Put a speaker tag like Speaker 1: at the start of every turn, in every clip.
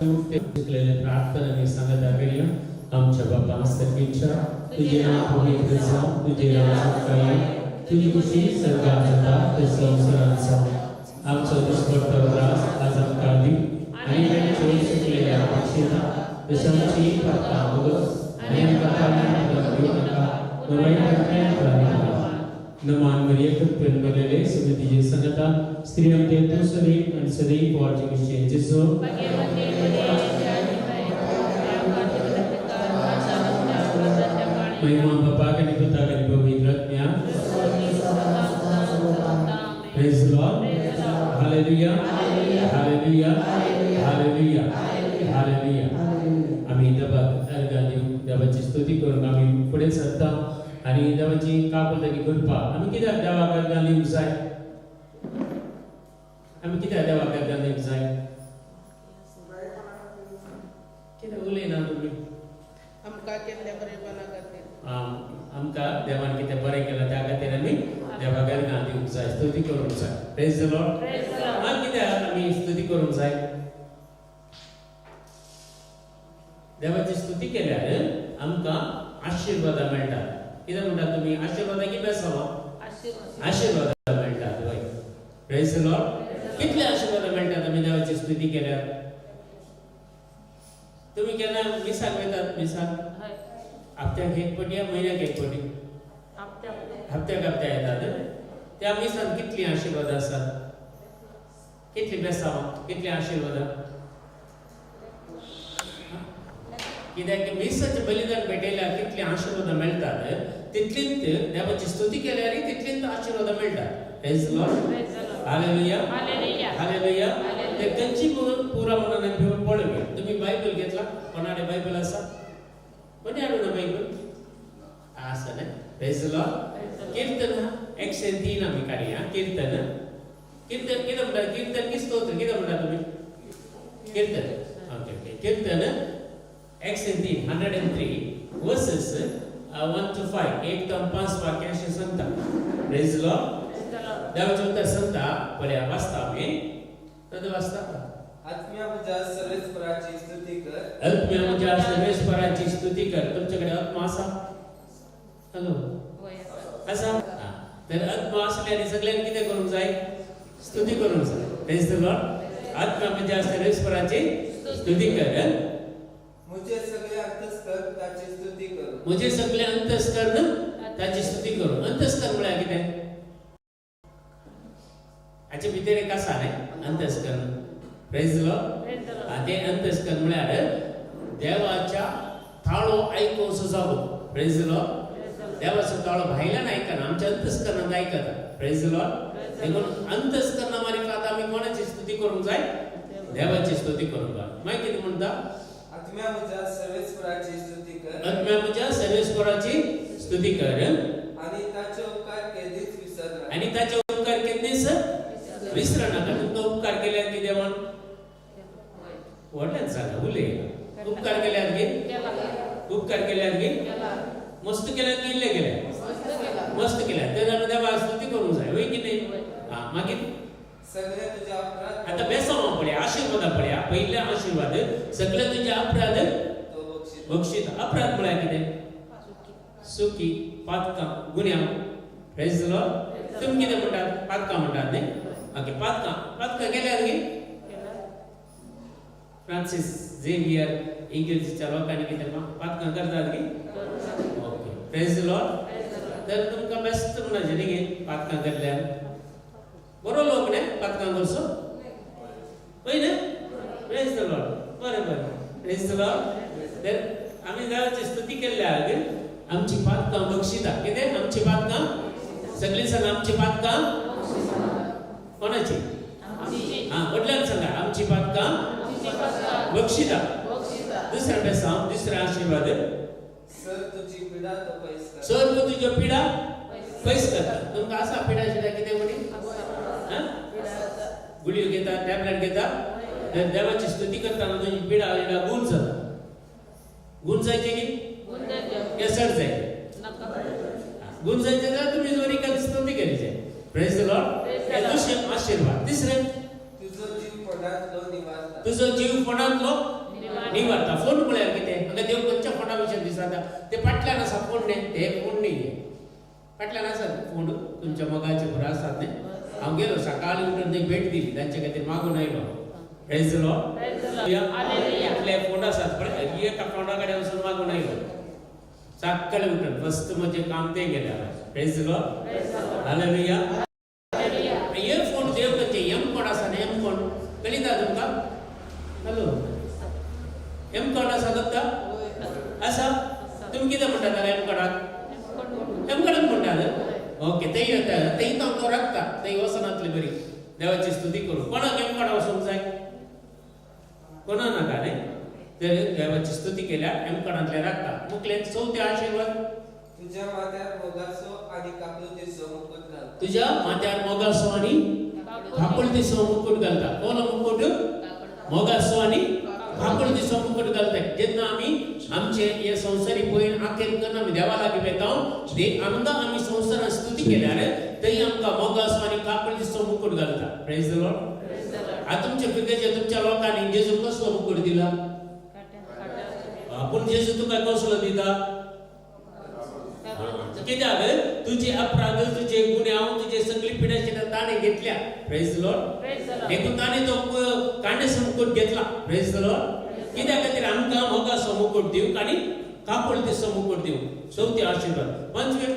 Speaker 1: उठलेले प्रार्थना मी सांगत करूया. आमच्या बापा सर्गीच्या, तुझे नाव पवित्र जावं, तुझे राज्य येवो, तुजी खुशी स्वर्गात जाता तशी संवसारात जावं. आमचो दिसपट्टो ग्रास आज आमकां दी आनी आमच्यो चुकलेल्या बक्षिता तशें आमची पातकां उगस आनी आमकां ताळ्यान दिवं नाका, पूण वायटांतल्यान आमकां वाटाय. नमान मरिये, कृपेन भरलेले, समितीचे संगता, स्त्रियांमध्ये तू सदैव आणि सदैव पोवाचे जेजू. महिमा बापाक आणि पुताक आणि पवित्र आत्म्याक. Praise the Lord. Hallelujah. Hallelujah. Hallelujah. Hallelujah. आम्ही देवाक अर्घां दिवन देवाची स्तुती करून आमी फुडें सरता आनी देवाची काकुळटाची कृपा. आमी कित्याक देवाक अर्घां दिवंक जाय? आमी कित्याक देवाक अर्घां दिवंक जाय? कितें उलयना तुमी?
Speaker 2: आमकां केल्ल्या बरेपणा खातीर.
Speaker 1: आमकां देवान कितें बरें केलां, त्या खातीर आमी देवाक अर्घां दिवंक जाय, स्तुती करूंक जाय. Praise the Lord. आनी कित्याक आमी स्तुती करूंक जाय? देवाची स्तुती केल्यार आमकां आशिर्वादां मेळटात. कितें म्हणटा तुमी? आशिर्वादां की बेसांवां? आशिर्वादां मेळटात. हय, प्रेज the Lord. कितले आशिर्वादां मेळटात आमी देवाची स्तुती केल्यार? तुमी केन्ना मिसाक वयतात? मिसाक हप्त्याक एक पटी या म्हयन्याक एक पटी? हप्त्याक हप्त्या येतात. त्या मिसान कितलीं आशिर्वादां आसात? कितलीं बेसांवां, कितलीं आशिर्वादां? कित्याक की मिसाचें बलिदान भेटयल्यार कितलीं आशिर्वादां मेळटात, तितलींच देवाची स्तुती केल्यार तितलींच आशिर्वादां मेळटात. Praise Lord. Hallelujah. Hallelujah. ते खंयची पुरा म्हणून आमी पळोवया. तुमी बायबल घेतला? कोणाडे बायबल आसा? कोणी हाडूं ना बायबल? आसा न्ही? Praise Lord. कीर्तन 103 आमी काडया. कीर्तन, कीर्तन कितें म्हणटा? कीर्तन की स्तोत्र कितें म्हणटा तुमी? कीर्तन. ओके ओके कीर्तन 103, 103 verses 1 to 5. 1 ते 5 वाक्य अशें सांगता. प्रेज लॉर्ड. देवाचें उतर सांगता, पळया, वाचता आमी. तर वाचता.
Speaker 3: आत्म्या म्हज्या, सर्वेस्पराची स्तुती कर.
Speaker 1: आत्म्या म्हज्या, सर्वेस्पराची स्तुती कर. तुमच्याकडे आत्मा आसा? हॅलो, आसा? हा. तर आत्मा आसल्यार सगळ्यांनी कितें करूंक जाय? स्तुती करूंक जाय. Praise the Lord. आत्म्या म्हज्या, सर्वेस्पराची स्तुती कर.
Speaker 3: म्हजे सगळे अंतस्करण ताची स्तुती करू.
Speaker 1: म्हजे सगळे अंतस्करण ताची स्तुती करू. अंतस्करण म्हळ्यार कितें? हाचे भितर एक आसा न्ही अंतस्करण. प्रेज लॉर्ड. ते अंतस्करण म्हळ्यार देवाच्या ताळो आयकुचो जागो. प्रेज लॉर्ड. देवाचो ताळो भायल्यान आयकना, आमच्या अंतस्करणांत आयकता. प्रेज लॉर्ड. देखून अंतस्करणा मारिफात आमी कोणाची स्तुती करूंक जाय? देवाची स्तुती करूंक जाय. मागीर कितें म्हणटा?
Speaker 3: आत्म्या म्हज्या, सर्वेस्पराची स्तुती कर.
Speaker 1: आत्म्या म्हज्या, सर्वेस्पराची स्तुती कर.
Speaker 3: आणि ताचे उपकार केदीच विसरना.
Speaker 1: आणि ताचे उपकार केन्नीच विसर नाका. तुमकां उपकार केल्यार की देवान? व्हडल्यान सांगा, उलय. उपकार केल्यार की? उपकार केल्यार की? मस्त केल्यार की इल्ले केल्यार? मस्त केल्यार. तर आमी देवा स्तुती करूंक जाय, वय की न्ही? हा, मागीर?
Speaker 3: सगळे तुझे अपराध
Speaker 1: आता बेसांवां पळया, आशिर्वादां पळया. पयले आशिर्वाद, सगळे तुझे अपराध
Speaker 3: तो बक्षीत.
Speaker 1: बक्षीत. अपराध म्हळ्यार कितें? चुकी, पातकां, गुन्यांव. प्रेज लॉर्ड. तुमी कितें म्हणटात? पातकां म्हणटात न्ही? ओके, पातकां. पातकां केल्यार की फ्रांसीस झेवियर इगर्जीच्या लोकांनी कितें पातकां करतात की? ओके, प्रेज लॉर्ड. तर तुमकां बेस्ट म्हणपाचें न्ही गे पातकां केल्ल्यान? बरो लोक न्ही पातकां करचो? हय न्ही? Praise the Lord. बरें बरें, प्रेज the Lord. तर आमी देवाची स्तुती केल्ल्याक आमची पातकां बक्षिता. कितें? आमची पातकां. सगळीं सांगा, आमची पातकां. कोणाची? हा, व्हडल्यान सांगा, आमची पातकां बक्षिता. दुसऱ्या बेसांव, दुसरा आशिर्वाद.
Speaker 3: सर तुझी पिडा तो पयस कर.
Speaker 1: सर्व तुज्यो पिडा पयस करता. तुमकां आसा पिडा शिडा कितें कोणी? हा? गुळयो घेता, टॅबलेट घेता. तर देवाची स्तुती करताना तुजी पिडा बिडा गुण जाता. गुण जायचे की केसर जायचे? गुण जायचे जाल्यार तुमी जोरी स्तुती केली. Praise the Lord. दुसरें आशिर्वाद, तिसरें.
Speaker 3: तुझो जीव फोंडांतलो निवारता.
Speaker 1: तुजो जीव फोंडांतलो निवारता. फोंड म्हळ्यार कितें? हांगा देव खंयच्या फोंडा विशय दिसता? ते फाटल्यान आसा फोंड न्ही, ते फोंड न्ही, हे फाटल्यान आसा फोंड तुमच्या मोगाचे पुरो आसात न्ही. हांव गेलो सकाळी उठून थंय भेट दिली, तांचे खातीर मागून आयलो. Praise the Lord. इतले फोंड आसात पळय, एका फोंडा कडेन वचून मागून आयलो सकाळी उठून. फस्ट म्हजें काम तें गेलें. Praise the Lord. Hallelujah. हे फोंड देव खंयचे? एम कोण आसा न्ही, एम कोण कळिता तुमकां? हॅलो, एम कोण आसा दत्ता आसा? तुमी कितें म्हणटात जाल्यार एम कोणाक? एम कोणाक म्हणटात? ओके, थंय येता, थंय तो राखता, थंय वचनातली बरी देवाची स्तुती करूं. कोणाक एम कोणा वचूंक जाय? कोणा नाका न्ही? तर देवाची स्तुती केल्या एम कोणांतले राखता. मुकले चवथे आशिर्वाद,
Speaker 3: तुझ्या माथ्यार मोगाचो आनी काकुळटेचो मुकुट घालता.
Speaker 1: तुझ्या माथ्यार मोगासो आनी काकुळटेचो मुकुट घालता. कोण मुकुट? मोगासो आनी काकुळटेचो मुकुट घालता. जेन्ना आमी आमचे हे संवसारी पयण आखेर करून आमी देवा लागीं वेता, आमकां आमी संवसारान स्तुती केल्यार थंय आमकां मोगासो आनी काकुळटेचो मुकुट घालता. Praise the Lord. आतां तुमच्या फिगेचे तुमच्या लोकांनी जेजू कसलो मुकुट दिला? पूण जेजू तुका कसलो दिता? कित्याक तुजे अपराध, तुजे गुन्यांव, तुजे सगळी पिड्याची ताणें घेतल्या. Praise the Lord. देखून ताणें तो कांड्याचो मुकुट घेतला. Praise the Lord. कित्या खातीर? आमकां मोगाचो मुकुट दिवंक आनी काकुळटेचो मुकुट दिवंक. चवथी आशिर्वाद. पंचवे,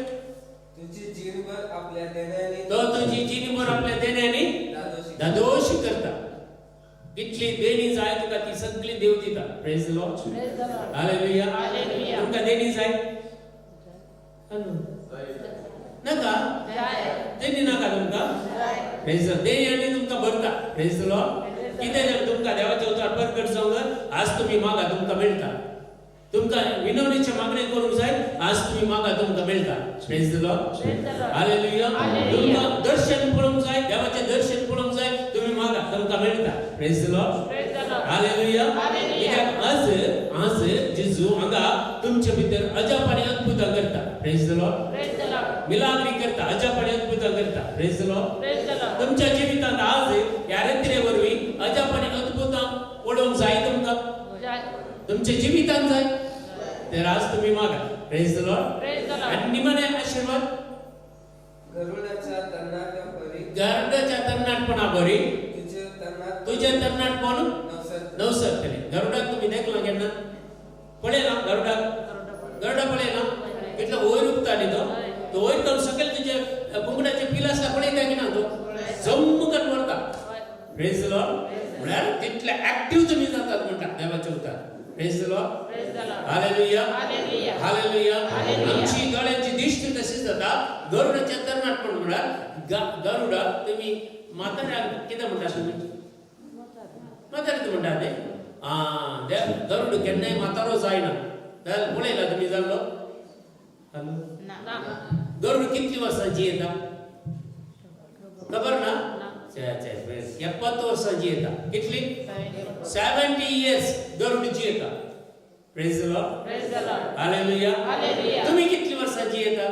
Speaker 3: तुझी जीणभर आपल्या देण्यांनी
Speaker 1: तो तुजी जिणभर आपल्या देण्यांनी
Speaker 3: धादोशी
Speaker 1: धादोशी करता. कितली देणी जाय तुका ती सगळी देव दिता. Praise the Lord. Hallelujah. तुमकां देणी जाय? हॅलो, नाका देणी? नाका तुमकां? प्रेज the देणी आनी तुमकां भरता. Praise the Lord. कितें जालें तुमकां देवाच्या उतरार परगट जावंक जाय. आज तुमी मागा, तुमकां मेळटा. तुमकां विनवणीचे मागणें करूंक जाय, आज तुमी मागा, तुमकां मेळटा. Praise the Lord. Hallelujah. तुमकां दर्शन पळोवंक जाय, देवाचें दर्शन पळोवंक जाय, तुमी मागा, तुमकां मेळटा. Praise the Lord. Hallelujah. कित्याक आज आज जेजू हांगा तुमचे भितर अजाप आनी अद्भुतां करता. Praise the Lord. मिलाग्री करता, अजाप आनी अद्भुतां करता. Praise the Lord. तुमच्या जिवितांत आज ह्या रत्ने वरवीं अजाप आनी अद्भुतां पळोवंक जाय तुमकां? तुमच्या जिवितांत जाय तर आज तुम्ही मागा. Praise the Lord. आणि निमाणे आशीर्वाद,
Speaker 3: गरुडाच्या तरणाट्या परी
Speaker 1: गरुडाच्या तरणाटपणा बरी
Speaker 3: तुझे तरणाट
Speaker 1: तुझे तरणाटपण
Speaker 3: नवसर
Speaker 1: नवसरतले. गरुडाक तुम्ही देखला केन्ना? पळयला गरुडाक? गरुडा पळयला? कितलो वयर उबता न्ही तो, तो वयर तो सकयल तुजे कुंकडाचे पिल आसता पळयता की ना, तो जम्म करून व्हरता. Praise the Lord. म्हळ्यार तितले ऍक्टिव्ह तुम्ही जातात म्हणटा देवाच्या उतार. Praise the Lord. Hallelujah. Hallelujah. आमची दोळ्यांची दिश्ट तशीच जाता गरुडाच्या तरणाटपण. म्हळ्यार गरुडा तुम्ही म्हाताऱ्याक कितें म्हणटा तुमी? म्हातारे म्हणटा न्ही? आं, गरुड केन्नाय म्हातारो जायना. जाल्यार पळयला तुमी जाल्लो? हॅलो, गरुड कितली वर्सां जियेता खबर ना? 70 वर्सां जियेता. कितली? 70 इयर्स गरुड जियेता. Praise the Lord. Hallelujah. तुम्ही कितली वर्सां जियेता?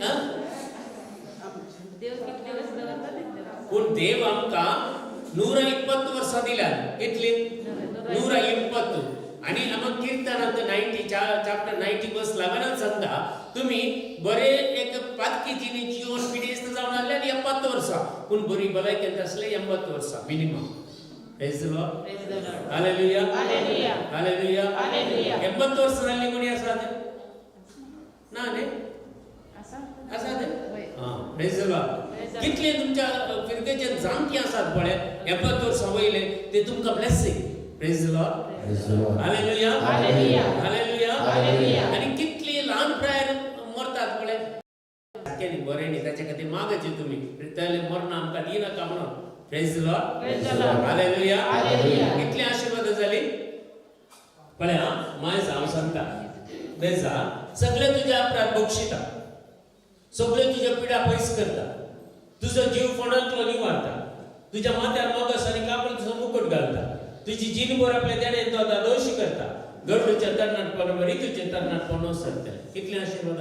Speaker 1: हं?
Speaker 4: देव कितले वर्स दवरता तितले.
Speaker 1: पूण देव आमकां 120 वर्सां दिल्यात. कितली? 120. आणि आमकां किर्तनांत 90 चॅप्टर 90 वर्स 11 सांगता, तुमी बरे एक पातकी जिणी जिवन पिडेस्त जावन आसले आनी 70 वर्सां, पूण बरी भलायकेंत आसले 80 वर्सां minimum. Praise the Lord. Hallelujah. Hallelujah. 80 वर्सां जाल्ली कोणी आसात? ना न्ही? आसा न्ही? आं, praise the Lord. कितले तुमच्या फिरकेचे जाणटी आसात पळय, 80 वर्सां वयले, ते तुमकां blessing. Praise the Lord. Hallelujah. Hallelujah. आनी कितली ल्हान प्रायेर मरतात पळय. सारकें न्ही, बरें न्ही. ताच्या खातीर मागचे तुमी, ताले मरणां आमकां दिनाका म्हणून. Praise the Lord. Hallelujah. कितली आशिर्वाद जाली पळय. हा मायज हांव सांगता बेजा, सगळे तुजे अपराध बक्षिता, सगळे तुज्या पिडा पयस करता, तुजो जीव फोंडांतलो निवारता, तुज्या माथ्यार मगस आनी कापड तुजो मुकुट घालता, तुजी जीणभर आपल्या देणेन तो धादोशी करता, गरुडच्या तरणाटपणा बरी तुझे तरणाटपण सरतले. कितले आशिर्वाद?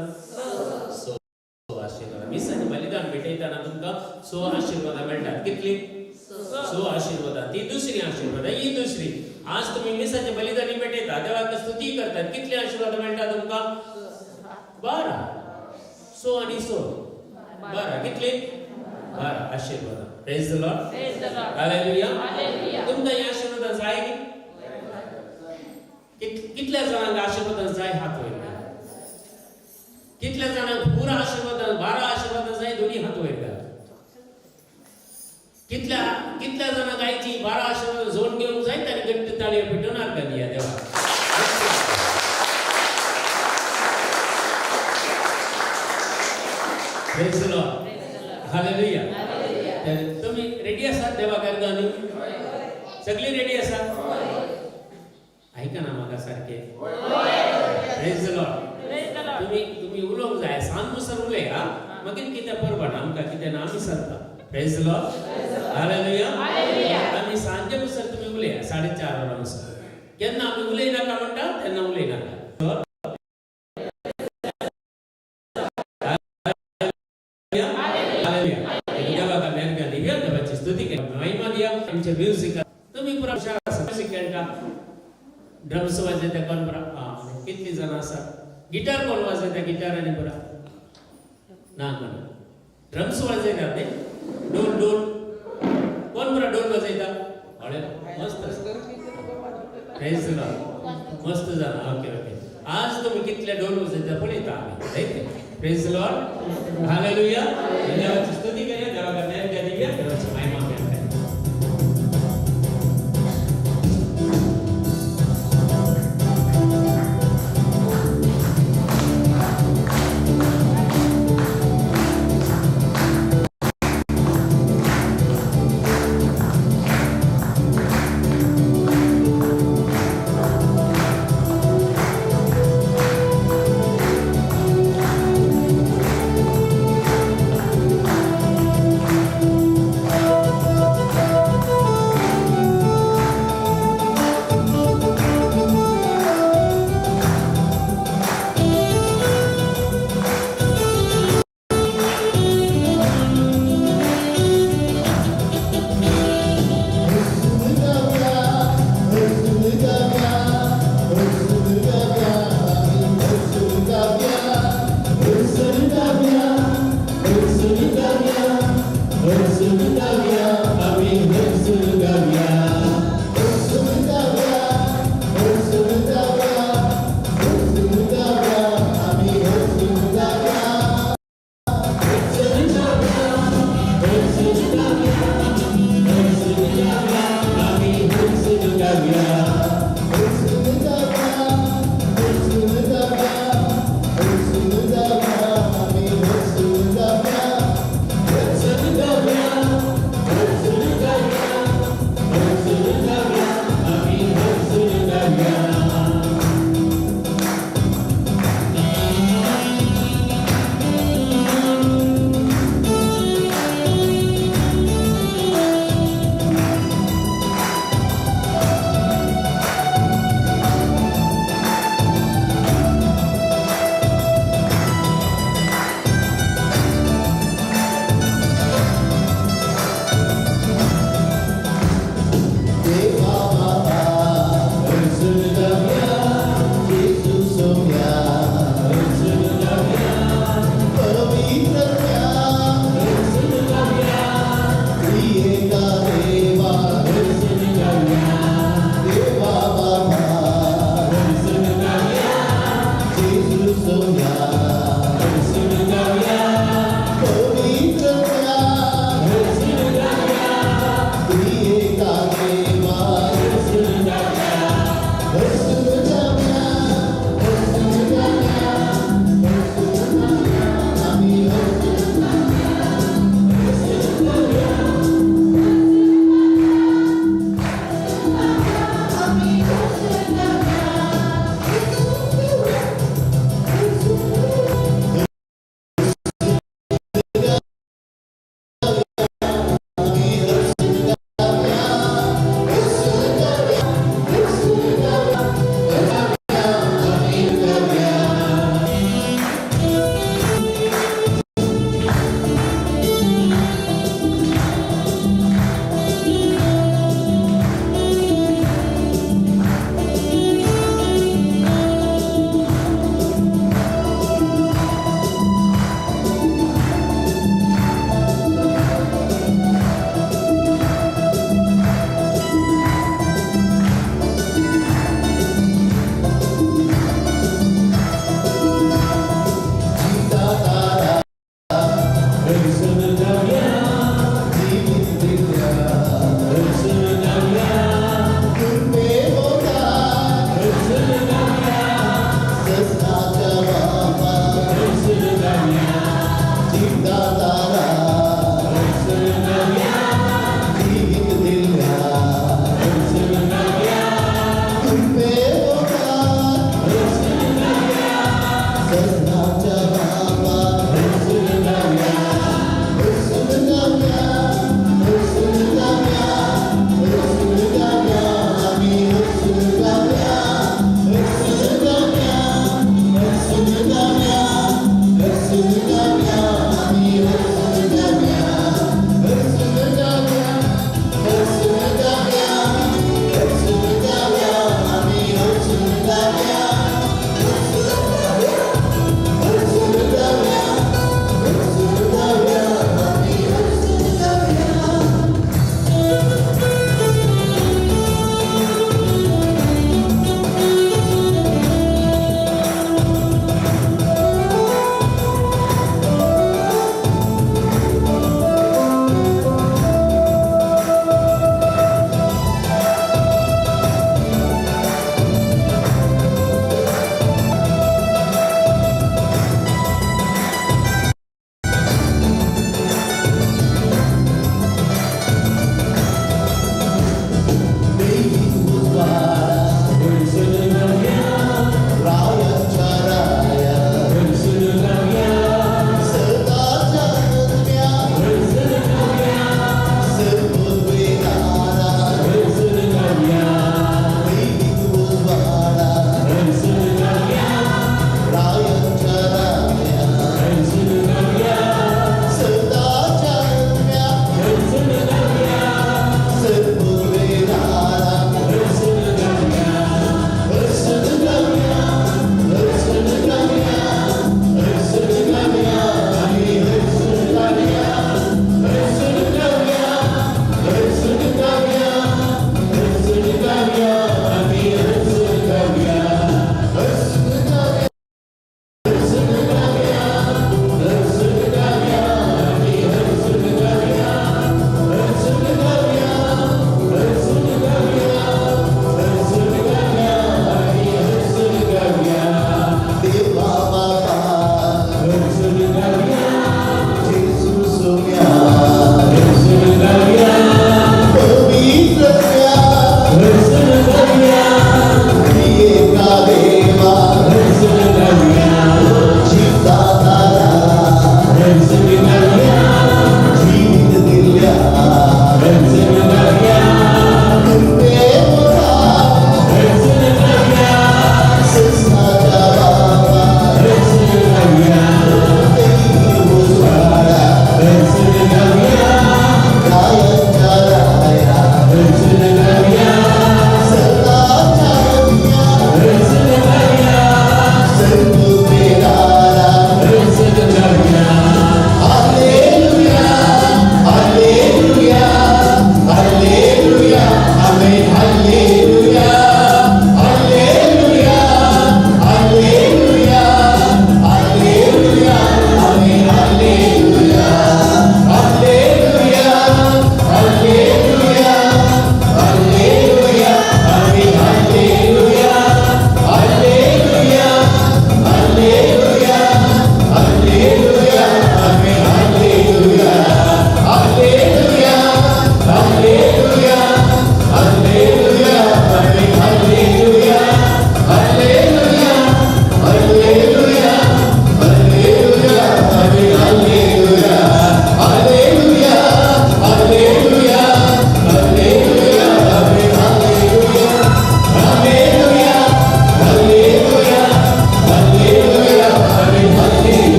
Speaker 1: सो आशिर्वाद. मिसाचे बलिदान भेटयतना तुमकां सो आशिर्वादां मेळटात. कितली? सो आशीर्वादां. ती दुसरी आशीर्वादां, ही दुसरी. आज तुमी मिसाचे बलिदानी भेटयता, देवाक स्तुती करतात, कितले आशीर्वाद मेळटा तुमकां? 12. सो आनी सो 12. कितले? 12 आशीर्वादां. Praise the Lord.
Speaker 4: Praise the Lord.
Speaker 1: Hallelujah.
Speaker 4: Hallelujah.
Speaker 1: तुमकां ही आशीर्वादां जाय? कितल्या जाणांक आशीर्वादां जाय? हात वयर घाल. कितल्या जाणांक पुरा आशीर्वादां, 12 आशीर्वादां जाय? दोन्ही हात वयर घाल. कितल्या कितल्या जाणांक आयची 12 आशीर्वादां जोड घेवंक जाय? ताणी घट्ट ताळयो पेटोवन आर्गां दिया देवा. Praise the Lord.
Speaker 4: Praise the Lord.
Speaker 1: Hallelujah.
Speaker 4: Hallelujah.
Speaker 1: तर तुम्ही रेडी आसात देवाक आर्गां न्ही? सगळी रेडी आसात? ऐका ना म्हाका सारखे. Praise the Lord.
Speaker 4: Praise the Lord.
Speaker 1: तुम्ही तुम्ही उलोवंक जाय. सांज मुसर उलय. हा, मागीर कितें परवड आमकां, कितें ना आमी सरता. Praise the Lord. Hallelujah.
Speaker 4: Hallelujah.
Speaker 1: आमी सांजे मुसर तुमी उलया, 4:30 वरां मुसर. केन्ना आमी उलयनाका म्हणटा तेन्ना उलयनाका. हालेलुया. देवाक आमी आर्गां दिवया, देवाची स्तुती करूया, महिमा दिया. आमचे म्युझिक तुम्ही पुरा हुशार आसा. म्युझिक खेळटा, ड्रम्स वाजयता कोण पुरा? कितली जाणां आसा? गिटार कोण वाजयता? गिटार आनी पुरा ना कोण? ड्रम्स वाजयतात न्ही? डोल, डोल कोण पुरा डोल वाजयता? हळे, मस्त आसा. प्रेज लॉर्ड. मस्त जाला. Okay okay. आज तुम्ही कितले डोल वाजयता पळयता आमी. Right. Praise Lord. Hallelujah. देवाची स्तुती करूया, देवाक आर्गां दिवया, देवाची महिमा करूया.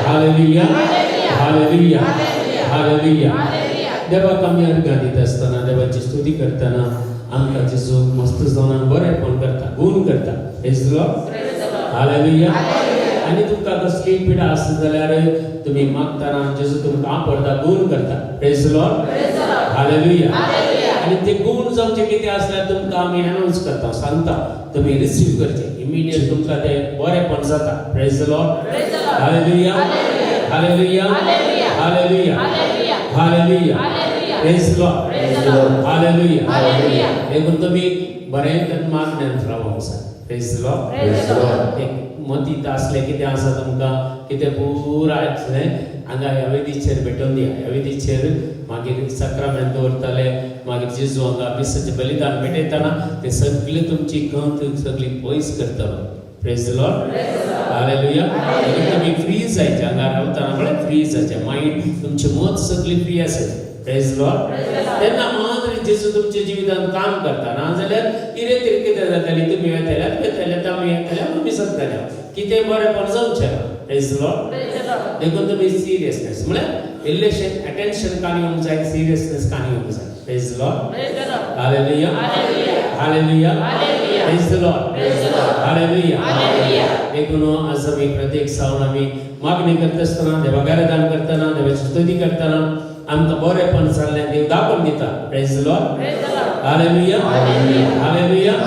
Speaker 1: Hallelujah. Hallelujah. Hallelujah. देवाक आमी अर्घां दिता आसतना, देवाची स्तुती करतना आमकां जेजू मस्त जावन बरेपण करता, गुण करता. Praise the Lord. Hallelujah. आनी तुमकां कसली पिडा आसत जाल्यार तुमी मागतना जेजू तुमकां आपडता, गुण करता. Praise the Lord. Hallelujah. आनी ते गुण जावचे कितें आसल्यार तुमकां आमी अनावन्स करता, सांगता, तुमी रिसीव करचे इमिडिएट, तुमकां ते बरेपण जाता. Praise the Lord. Hallelujah. Hallelujah. Hallelujah. Hallelujah. Praise the Lord. Hallelujah. देखून तुमी बरें मागण्यान रावोंक जाय. Praise the Lord. एक मतींत आसलें कितें आसा तुमकां कितें पुराय आसलें. हांगा ह्या वेदीचेर भेटोवन दिया. ह्या वेदीचेर मागीर साक्रामेंत दवरतले, मागीर जेजू हांगा मिसाचें बलिदान भेटयतना ते सगळे तुमची गंत सगळी पयस करतलो. Praise the Lord. Hallelujah. तुमी फ्री जायचे, हांगा रावतना म्हळ्यार फ्री जायचे, मायंड तुमचें मत सगळी फ्री आसत. Praise the Lord. तेन्ना मात्र जेजू तुमच्या जिवितांत काम करता. ना जाल्यार कितें तरी कितें जाताली, तुमी येतल्यात येतल्यात, आमी येतल्या, आमी सरतल्या, कितें बरेंपण जावचें ना. Praise the Lord. देखून तुमी सिरियसनेस म्हळ्यार इल्लेशें अटेन्शन कान येवंक जाय, सिरियसनेस कान येवंक जाय. Praise the Lord. Hallelujah. Hallelujah. Praise the Lord. Hallelujah. देखून आज आमी प्रत्येक सावन आमी मागणी करता आसतना, देवा गारेदान करतना, देवाची स्तुती करतना आमकां बरेंपण जाल्लें देव दाखोवन दिता. Praise the Lord. Hallelujah. Hallelujah.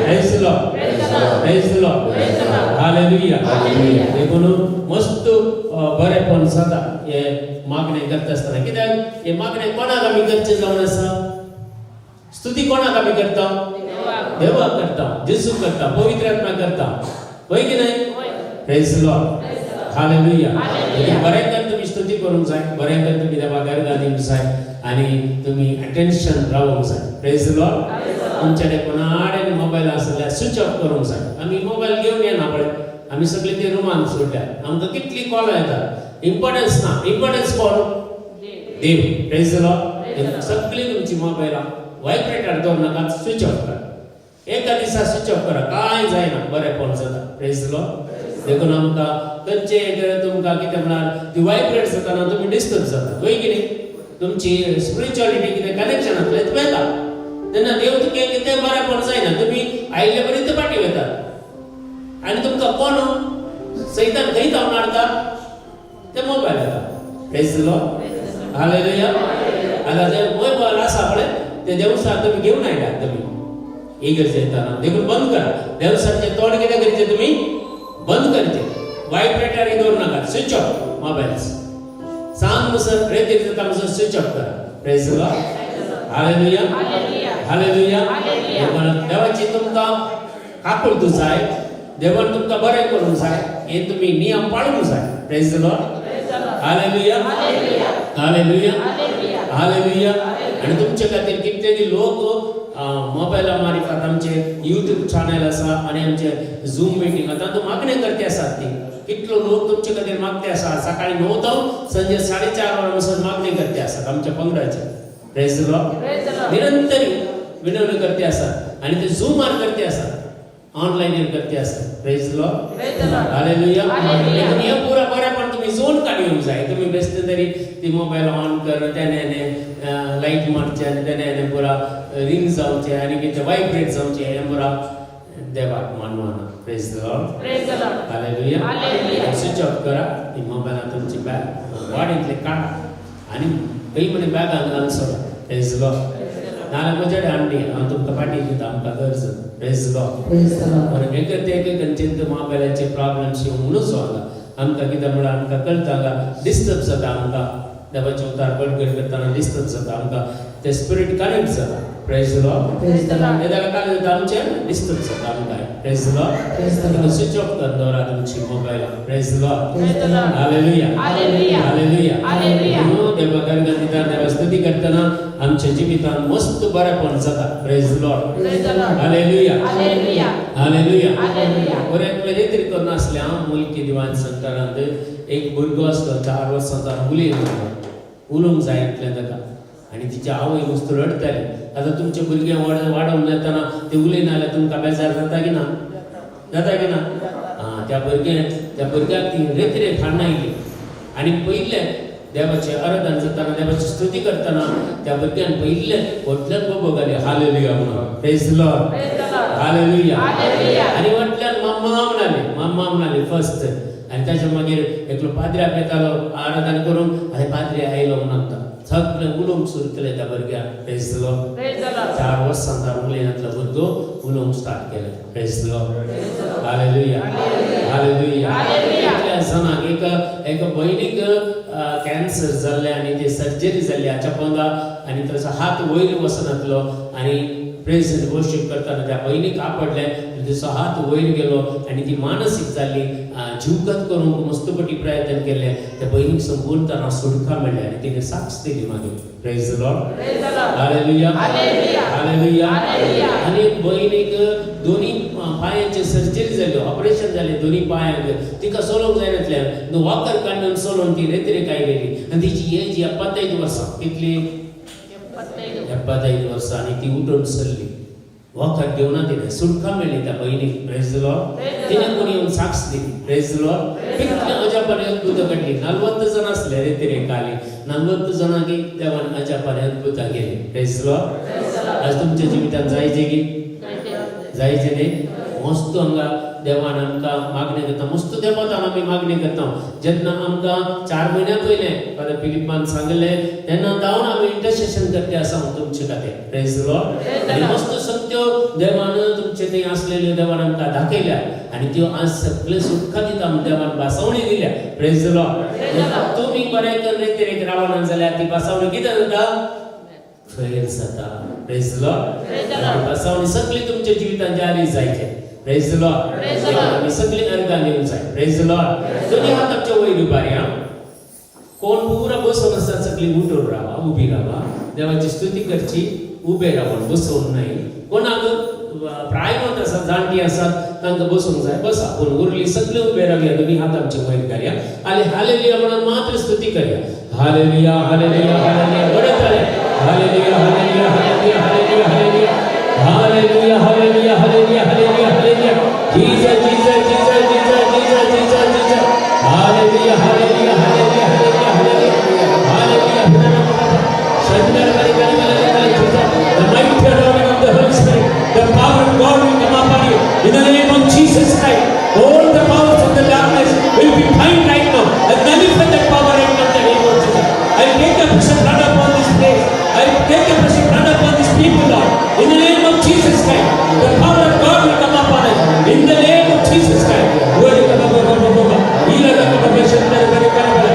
Speaker 1: Praise the Lord. Praise the Lord. Hallelujah. देखून मस्त बरेंपण जाता हे मागणें करता आसतना. कित्याक हे मागणें कोणाक आमी करचें जावन आसा? स्तुती कोणाक आमी करता? देवाक करता, जेजूक करता, पवित्र आत्मा करता, होय की नाही? Praise the Lord. Hallelujah. बरें कर तुमी स्तुती करूंक जाय, बरें कर तुमी देवाक अर्गां दिवंक जाय आनी तुमी अटेन्शन रावोंक जाय. Praise the Lord. तुमच्याकडे कोणाकडेन मोबायल आसा जाल्यार स्विच ऑफ करूंक जाय. आमी मोबायल घेवन येना पळय, आमी सगळे ते रुमान सोडल्या. आमकां कितली कॉल येतात, इम्पॉर्टन्स ना. इम्पॉर्टन्स कोण? देव. Praise the Lord. सगळी तुमची मोबायलां व्हायब्रेटर दवर नाका, स्विच ऑफ करा. एका दिसा स्विच ऑफ करा, कांय जायना, बरेंपण जाता. Praise the Lord. देखून आमकां खंयचे एक तुमकां कितें म्हळ्यार ती व्हायब्रेट जाताना तुमी डिस्टर्ब जाता, वय की न्ही? तुमची स्पिरिच्युअलिटी कितें कनेक्शन आसलें तें वता. तेन्ना देव तुगे कितें बरेंपण जायना, तुमी आयिल्ले बरी ते फाटीं वतात आनी तुमकां कोण सैतान खंय धांवन हाडटा ते मोबायल येता. Praise the Lord. Hallelujah. आतां जे मोबायल आसा पळय, ते देवसार तुमी घेवन आयल्यात तुमी इगर्ज येताना, देखून बंद करा. देवसारचें तोंड कितें करचें? तुमी बंद करचें. व्हायब्रेटर दवर नाका, स्विच ऑफ मोबायल्स. सांग म्हणसर रेतीर जाता म्हणसर स्विच ऑफ करा. Praise the Lord. Hallelujah. Hallelujah. देवाची तुमकां काकुळट जाय, देवान तुमकां बरें करूंक जाय, हे तुमी नियम पाळूंक जाय. Praise the Lord. Hallelujah. Hallelujah. Hallelujah. आनी तुमचे खातीर कितले लोक मोबायला मारिफात आमचे युट्यूब चॅनल आसा आनी आमचे झूम मिटींग आतां तातूंत मागणें करते आसात ती. कितलो लोक तुमचे खातीर मागते आसा. सकाळी 9 जावन संजे 4:30 वरां म्हणसर मागणी करते आसात आमच्या पंगडाचे. Praise the Lord. निरंतर विनवणी करते आसात आनी ते झूमार करते आसात, ऑनलायनीर करते आसात. Praise the Lord. Hallelujah. देखून हे पुरा बरेंपण तुमी झोन काडून येवंक जाय. तुमी बेश्टे तरी ती मोबायल ऑन कर, तेणे लायट मारचे आनी तेणे पुरा रिंग जावचें आनी कितें वायब्रेट जावचें, हें पुरा देवाक मानवना. Praise the Lord. Hallelujah. Switch off करा ती मोबायलां. तुमची बॅग वाडींतले काडा आनी खंय म्हणे बॅगान घालून सोडा. Praise the Lord. नाल्यार म्हजे कडेन हाडली, हांव तुमकां फाटीं दिता, आमकां गरज. Praise the Lord. कारण एक ते एक खंयचे मोबायलाचे प्रॉब्लम्स येवंक म्हणूच हांगा आमकां कितें म्हळ्यार आमकां कळटा, हांगा डिस्टर्ब जाता आमकां. देवाचें उतार बडगड करतना डिस्टर्ब जाता आमकां, ते स्पिरीट कनेक्ट जाता. Praise the Lord. ते जाल्यार काय जाता, आमचें डिस्टर्ब जाता आमकां. Praise the Lord. Switch off कर दवरा तुमची mobile. Praise the Lord. Hallelujah. Hallelujah. म्हणून देवा गर्गां दिता, देवा स्तुती करतना आमच्या जिवितांत मस्त बरेंपण जाता. Praise the Lord. Hallelujah. Hallelujah. बरें रेत्री करून आसलें हांव मुलकी दिवान सेंटरांत. एक भुरगो आसलो 4 वर्सांचो, उलयना, उलोवंक जाय इतलें ताका आनी तिची आवय मस्त रडटाली. आतां तुमचे भुरगे वाडोवन येतना ते उलयना जाल्यार तुमकां बेजार जाता की ना? जाता की ना? आं, त्या भुरग्याक ती रेत्रेक हाडून आयली आनी पयलें देवाचें आराधन जाताना, देवाची स्तुती करतना त्या भुरग्यान पयलें व्हडल्यान बोबो घाली, हालेलुया म्हणून. Praise the Lord. Hallelujah. आनी व्हडल्यान मम्मा म्हणाली, मम्मा म्हणाली फर्स्ट. आनी ताच्या मागीर एकलो पाद्र्याक येतालो आराधन करून, आनी पाद्री आयलो म्हणून सगळें उलोवंक सुरू केलें त्या भुरग्याक. Praise the Lord. 4 वर्सां उलयनातलो भुरगो उलोवंक स्टार्ट केलें. Praise the Lord. Hallelujah. Hallelujah. कितल्या जाणांक, एका एका भयणीक कॅन्सर जाल्लें आनी ते सर्जरी जाल्ली हाच्या पोंदा आनी ताचो हात वयर वचनातलो आनी प्रेज आनी वर्शीप करतना त्या भयणीक आपडलें, तिचो हात वयर गेलो आनी ती मानसीक जाल्ली. जीवघात करूंक मस्तपटी प्रयत्न केले. त्या भयणीक संपूर्ण तारा सुटका मेळ्ळी आनी तिणें साक्ष दिली मागीर. Praise the Lord. Hallelujah. Hallelujah. आनी एक भयणीक दोनी पांयांचे सर्जरी जाल्यो, ऑपरेशन जालें दोनी पांयांक. तिका चलोवंक जायनातलें. वॉकर काडून चलोवन ती रेतरेक आयलेली आनी तिची एज 75 वर्सां. कितली? 75 वर्सां. आनी ती उठून सरली, वॉकर घेवना तिणें. सुटका मेळ्ळी त्या भयणीक. Praise the Lord. तिणें कोणी येवन साक्ष दिली. Praise the Lord. कितले अजापाने अद्भुत घडली. 40 जण आसले रेतरेक आली. 40 जाणांक देवान अजापाने अद्भुतां केली. Praise the Lord. आज तुमच्या जिवितांत जायचे की जायचे न्ही? मस्त हांगा देवान आमकां मागणें करता. मस्त देवान आमी मागणी करता. जेन्ना आमकां 4 म्हयन्या पयलें फादर फिलिपान सांगलें तेन्ना जावन आमी इंटरसेशन करते आसा तुमचे खातीर. Praise the Lord. आनी मस्त सत्य देवान तुमचे थंय आसलेल्यो देवान आमकां दाखयल्या आनी त्यो आज सगळे सुटका दिता म्हूण देवान भासावणी दिल्या. Praise the Lord. तुमी बरें करून तरेक रावना जाल्यार ती भासावणी कितें जाता? फेल जाता. Praise the Lord. भासावणी सगळी तुमच्या जिवितांत जारी जायचे. Praise the Lord. आमी सगळी अर्गां दिवंक जाय. Praise the Lord. दोनी हात आमच्या वयर उबारया. कोण पुरा बसून आसा सगळी उठून रावा, उबी रावा. देवाची स्तुती करची उबे रावन, बसून न्हय. कोणाक प्रायवंत आसा, जाणटी आसात, तांकां बसूंक जाय, बसा. पूण उरली सगळे उबे रावया. दोनी हात आमचे वयर घालया आनी हालेलुया म्हणून मात्र स्तुती करया. Hallelujah, hallelujah, hallelujah. बरें जालें. Hallelujah, hallelujah, hallelujah, hallelujah, hallelujah, hallelujah, hallelujah, hallelujah, hallelujah, hallelujah. Jesus, Jesus, Jesus, Jesus, Jesus, Jesus, Jesus. Hallelujah, hallelujah, hallelujah, hallelujah, hallelujah, hallelujah.
Speaker 5: The mighty anointing of the Holy Spirit, the power of God will come upon you. In the name of Jesus Christ, all the powers of the darkness will be bind right now. I nullify that power right now in the name of Jesus. I take the precious blood upon this place. I take the precious blood upon these people, Lord. In the name of Jesus Christ, the power of God will come upon us. In the name of Jesus Christ. Hallelujah, hallelujah, hallelujah,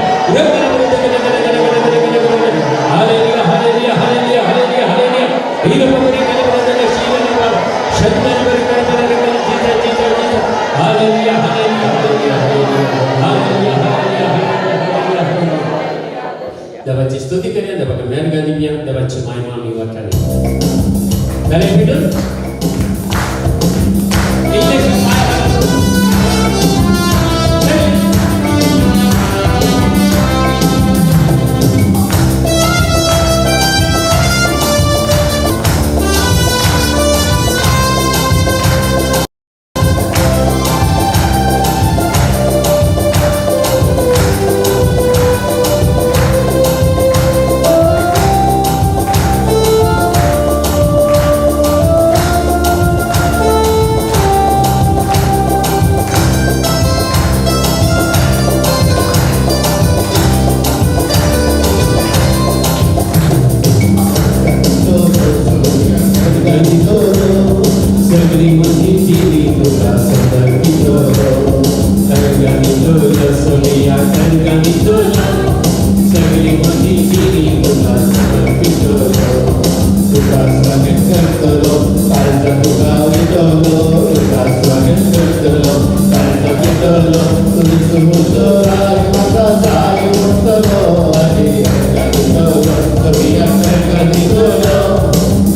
Speaker 5: hallelujah, hallelujah. Hallelujah, hallelujah, hallelujah, hallelujah, hallelujah, hallelujah.
Speaker 1: देवाची स्तुती करूया. देवाक मेहरबानी दिवया. देवाची महिमा आमी वाटाडया. जालें Peter? इल्लेशे पांय हालून. चल.
Speaker 5: सगळी म्हजी जिणी तुका समर्पितलो, सर्गांनी सोनिया, सर्गांनी. सगळी म्हजी जिणी तुका समर्पितलो, तुका स्वागत करतलो, काळजा तुका वयतलो, तुका स्वागत करतलो, काळजा वयतलो. तुझ म्हजो राग म्हाका जाय पडटलो. आनी सोनिया, सर्गांनी.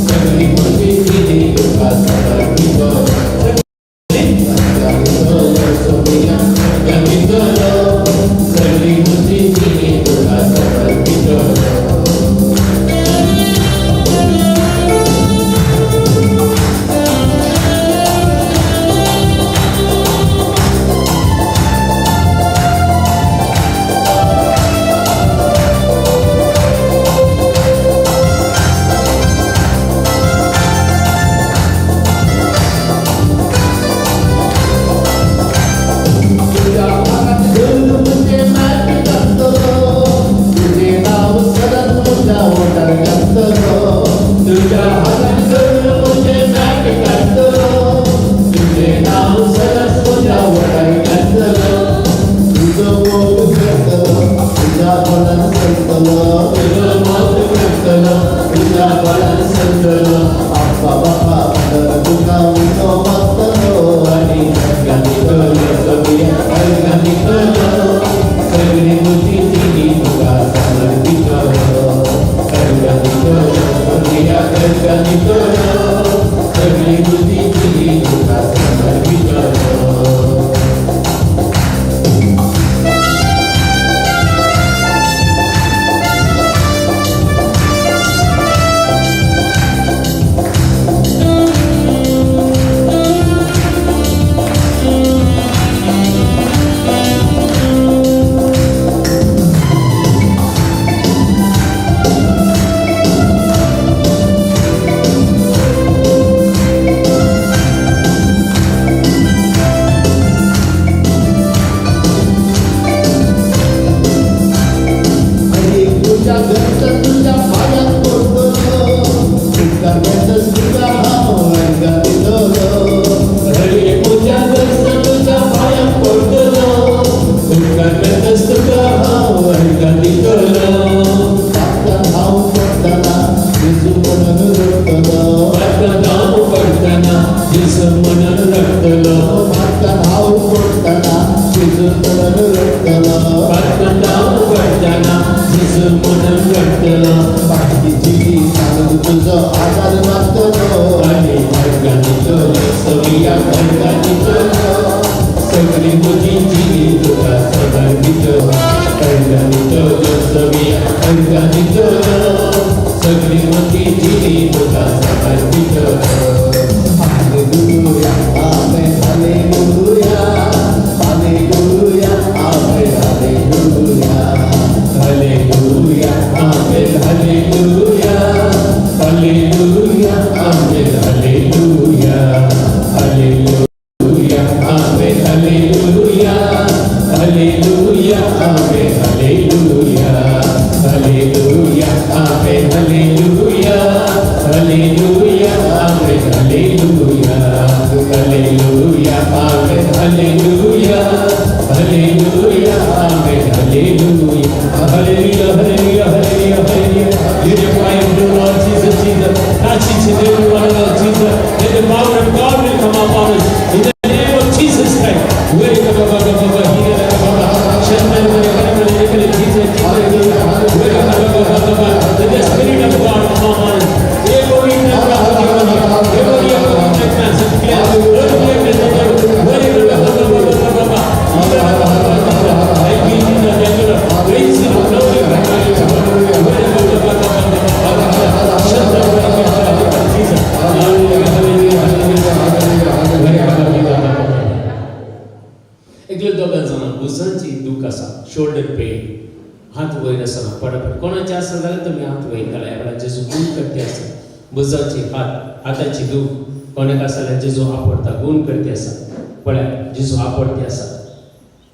Speaker 5: सगळी म्हजी जिणी तुका समर्पितलो. म्हजी जिणी तुका समर्पितलो.
Speaker 6: हरी तुझ्या घरचं तुझ्या पायात पडतलो, उपकार मेळटच तुका हांव अर्घां दितलो.
Speaker 5: हरी तुझ्या घरचं तुझ्या पायात पडतलो, उपकार मेळटच तुका हांव अर्घां दितलो.
Speaker 6: पातकान हांव पडटना जेजू म्हणून रडटलो.
Speaker 5: पातकान हांव पडटना जेजू म्हणून रडटलो.
Speaker 6: पातकान हांव पडटना जेजू म्हणून रडटलो.
Speaker 5: पातकान हांव पडटना जेजू म्हणून रडटलो.
Speaker 6: बाकीची सांगून तुजो आदार मागतलो.
Speaker 5: आनी अर्घां दितलो, सगळ्या अर्घां दितलो, सगळी म्हजी जिणी तुका समर्पितलो. अर्घां दितलो, सगळ्या अर्घां दितलो, सगळी म्हजी जिणी तुका समर्पितलो.
Speaker 6: Hallelujah, amen, hallelujah, hallelujah, amen, hallelujah.
Speaker 5: Hallelujah, amen, hallelujah, hallelujah, amen, hallelujah, hallelujah, amen, hallelujah, hallelujah, amen, hallelujah, hallelujah, amen, hallelujah, hallelujah, amen, hallelujah, hallelujah, amen, hallelujah, hallelujah, amen, hallelujah, hallelujah, hallelujah, hallelujah, hallelujah. Let the fire of the Lord Jesus, Jesus, touch each and every one of us, Jesus. Let the power of God will come upon us in the name of Jesus Christ. Jesus, let the Spirit of God come upon us. Thank you, Jesus. Thank you, Lord. Praise you, Lord. Glory. Jesus. Hallelujah, hallelujah, hallelujah.
Speaker 1: एकले दोगां जाणां भुजांची दूख आसा, shoulder pain, हात वयर आसना पटापट. कोणाचे आसा जाल्यार तुमी हात वयर घाला. ह्या वेळार जेजू गूण करते आसा. भुजांची हात हाताची दूख कोणाक आसा जाल्यार जेजू आपडता, गूण करते आसा. पळया, जेजू आपडते आसा.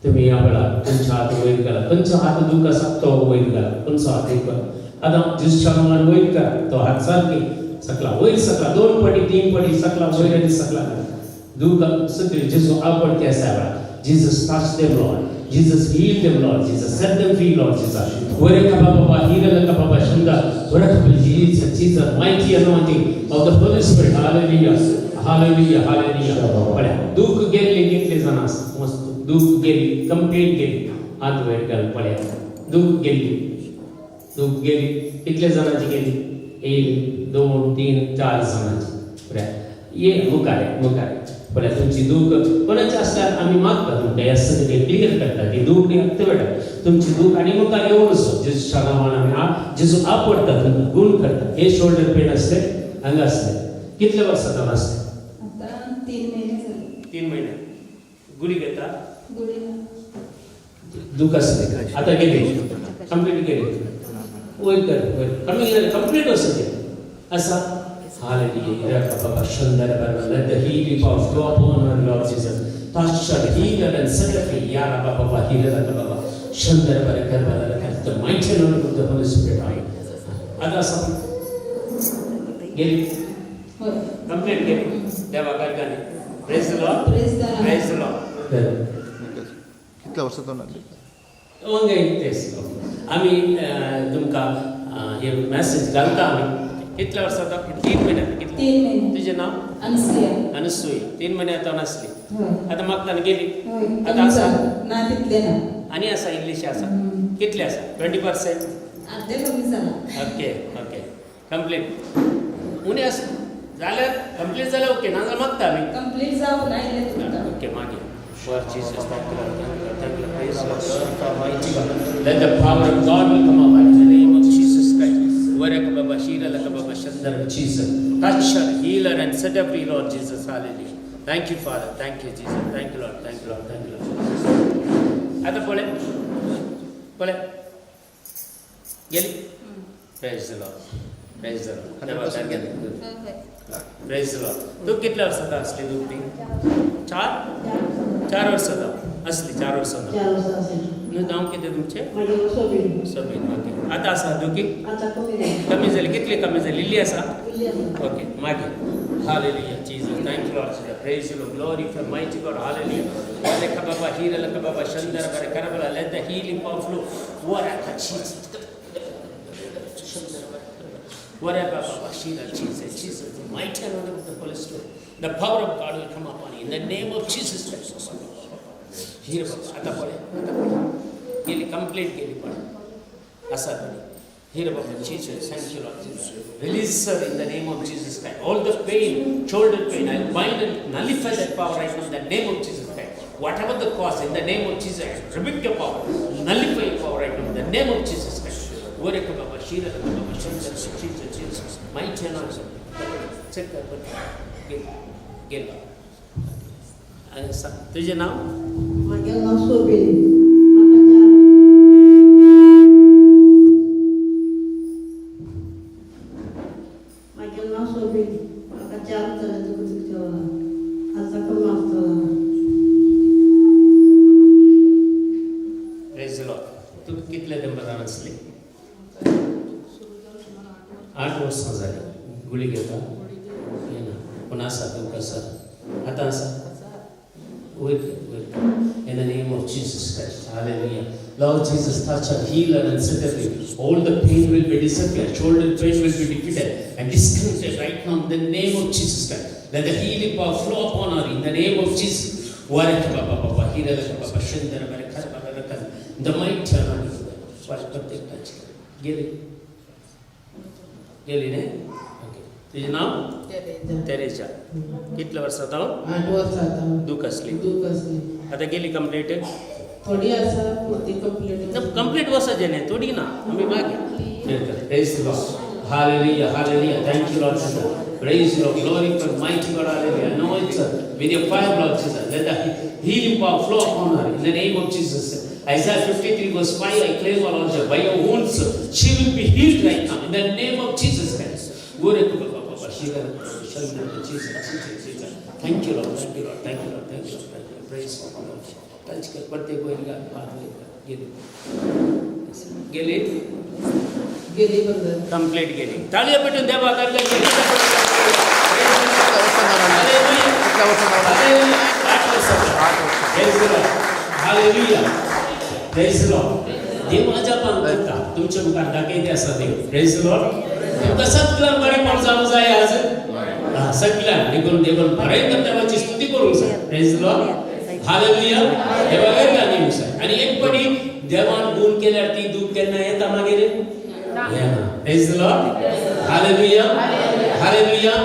Speaker 1: तुमी ह्या वेळार तुमचो हात वयर घाला. खंयचो हात दूख आसा तो वयर घाला. खंयचो हात एक आतां जेजूच्या नांवान वयर करा तो हात. सारकी सकला वयर, सकला, दोन पटी, तीन पटी सकला वयर आनी सकला दूख सगळी जेजू आपडते आसा ह्या वेळार. Jesus touch them, Lord. Jesus heal them, Lord. Jesus set them free, Lord Jesus. Wereka baba hira baba shanda. Wereka Jesus, Jesus, mighty anointing of the Holy Spirit. Hallelujah. Hallelujah. Hallelujah. पळया, दूख गेल्ली कितले जाणां आसा? मस्त दूख गेली, complete गेली, हात वयर घाल. पळया, दूख गेली, दूख गेली कितले जाणांची गेली? एक, दोन, तीन, चार जाणांची. पळया, ये मुखार ये, मुखार ये. पळया, तुमची दूख कोणाची आसल्यार आमी मागता तुमकां, ह्या सगळें क्लियर करता ती दूख एक्टिवेट तुमची दूख आनी मुखार येवन वचो जेजूच्या नांवान. आमी जेजू आपडता तुमकां, गूण करता. हे शोल्डर पेन आसले, हांगा आसले, कितले वर्सां जावन आसले?
Speaker 4: आता 3 महिने झाले.
Speaker 1: 3 महिने गुळी घेता?
Speaker 4: गोळी ना.
Speaker 1: दूख आसले, आतां गेली, कंप्लीट गेली. वयर कर, वयर कमी जालें, कंप्लीट वचूं ते आसा. Hallelujah. Let the healing power flow upon her, Lord Jesus. Touch her, heal her and set her free. Yara Baba, heal her, Baba. Shandar Barakar Barakar. The mighty anointing of the Holy Spirit. आता आसा, गेली?
Speaker 4: होय.
Speaker 1: Complete गेली. देवा कारखाने. Praise the Lord.
Speaker 4: Praise the Lord.
Speaker 1: Praise the Lord.
Speaker 7: कितल्या वर्सां तो नासले?
Speaker 1: ओंगे तेच आमी तुमकां हे मॅसेज घालता आमी. कितल्या वर्सां आतां? 3 म्हयने? कितले?
Speaker 4: 3 महिने.
Speaker 1: तुजें नांव?
Speaker 4: अनसुया.
Speaker 1: अनुसूया. 3 म्हयने आतां नासली.
Speaker 4: होय.
Speaker 1: आतां मागताना गेली?
Speaker 4: होय.
Speaker 1: आतां
Speaker 4: कमी
Speaker 1: आसा?
Speaker 4: झालं ना, तितले ना.
Speaker 1: आनी आसा, इल्लीशी आसा?
Speaker 4: हम्म.
Speaker 1: कितले आसा? 20%?
Speaker 4: अर्धे कमी झाला.
Speaker 1: ओके ओके, कंप्लीट उणें आसा. जाल्यार कंप्लीट जाल्यार ओके, नाजाल्यार मागता आमी.
Speaker 4: कंप्लीट जावंक ना, इल्लें दुखता.
Speaker 1: Okay, मागीर. For Jesus, thank you, Lord, thank you, Lord, thank you, Lord. Praise the Lord, mighty God. Let the power of God will come up in the name of Jesus Christ. Varaka Baba, Shira Laka Baba, Shandara, Jesus. Touch her, heal her, and set her free, Lord Jesus. Hallelujah. Thank you, Father. Thank you, Jesus. Thank you, Lord. Thank you, Lord. Thank you, Lord. आता पळय पळय गेली. Praise the Lord. Praise the Lord.
Speaker 7: 100% गेली.
Speaker 4: हय.
Speaker 1: Praise the Lord. तूं कितल्या वर्सां आसली दुखती? चार चार वर्सां जावं असली, 4 वर्सां जावं.
Speaker 8: 4 वर्सां आसली.
Speaker 1: न्हू, नांव कितें तुमचें?
Speaker 8: मागीर सोबीन.
Speaker 1: सोबीन, ओके. आतां आसा दुखी?
Speaker 8: आतां कमी जाली.
Speaker 1: कमी जाली? कितली कमी जाली? इल्ली आसा?
Speaker 8: इल्ली आसा.
Speaker 1: ओके, मागीर. Hallelujah, Jesus. Thank you, Lord Jesus. Praise you, Lord. Glory for mighty God. Hallelujah. Leka Baba, Hira Leka Baba, Shandara Bara Karabala. Let the healing power flow. Waraka Jesus. Whatever Baba, Shira, Jesus, Jesus, the mighty anointing of the Holy Spirit. The power of God will come upon you in the name of Jesus Christ. Hira Baba, आता पळय, आता पळय. गेली, complete गेली. पळय, आसा बरी. Hira Baba, Jesus, thank you, Lord Jesus. Release her in the name of Jesus Christ. All the pain, shoulder pain, I bind and nullify that power right now in the name of Jesus Christ. Whatever the cause, in the name of Jesus, I rebuke your power, nullify your power right now in the name of Jesus Christ. Waraka Baba, Shira Baba, Chandra, Jesus, Jesus, mighty anointing. Check that. गेल गेल. आनी सांग, तुजें नांव?
Speaker 8: मागीर नांव सोबीन. म्हाका चार मागीर नांव सोबीन. म्हाका चार जालें दुखता ठेवला, आतां कमी आसतलो.
Speaker 1: Praise the Lord. तूं कितले तेंपार आसली? 8 वर्सां जालीं. गुळी घेता? येना, पूण आसा तुमकां आसा, आतां आसा. वयर कर, वयर कर. In the name of Jesus Christ. Hallelujah. Lord Jesus, touch her, heal her, and set her free. All the pain will be disappear. Shoulder pain will be defeated and disconnected right now in the name of Jesus Christ. Let the healing power flow upon her in the name of Jesus. Waraka Baba Baba, Hira Baba, Shandara Baba, Baba, Baba. The mighty anointing. प्रत्येक touch गेली, गेली न्ही? Okay, तुजें नांव?
Speaker 2: Teresa.
Speaker 1: Teresa. कितल्या वर्सां जावन?
Speaker 2: 8 वर्सां आतां.
Speaker 1: दूख आसली?
Speaker 2: दूख आसली.
Speaker 1: आतां गेली कंप्लीट?
Speaker 2: थोडी आसा, ती कंप्लीट.
Speaker 1: कंप्लीट वचपाचें न्ही, थोडी ना, आमी मागीर. Praise the Lord. Hallelujah, hallelujah. Thank you, Lord Jesus. Praise you, Lord. Glory for mighty God. Hallelujah. Anoint her with your fire, Lord Jesus. Let the healing power flow upon her in the name of Jesus. Isaiah 53 verse 5, I claim, O Lord, by your wounds, she will be healed right now in the name of Jesus Christ. Glory to God. Jesus, Jesus, Jesus. Thank you, Lord. Thank you, Lord. Thank you, Lord. Thank you, Lord. Thank you. Praise the Lord. Touch कर प्रत्येक वयर हात वयर कर. गेली, गेली.
Speaker 2: गेली बंद.
Speaker 1: कंप्लीट गेली. ताळयो पेटून देवा.
Speaker 7: कितल्या वर्सां जावन? कितल्या वर्सां जावन?
Speaker 1: 8 वर्सां.
Speaker 7: 8 वर्सां.
Speaker 1: Praise the Lord. Hallelujah. Praise the Lord. देव अजापान करता, तुमच्या मुखार दाखयते आसा देव. Praise the Lord. तुमकां सगळ्यांक बरेपण जावंक जाय आज. हा, सगळ्यांक देखून देवान बरें तर देवाची स्तुती करूंक जाय. Praise the Lord. Hallelujah. देवा गरजा दिवंक जाय. आनी एक पटी देवान गुण केल्यार ती दूख केन्ना येता मागीर? येना. Praise the Lord. Hallelujah. Hallelujah.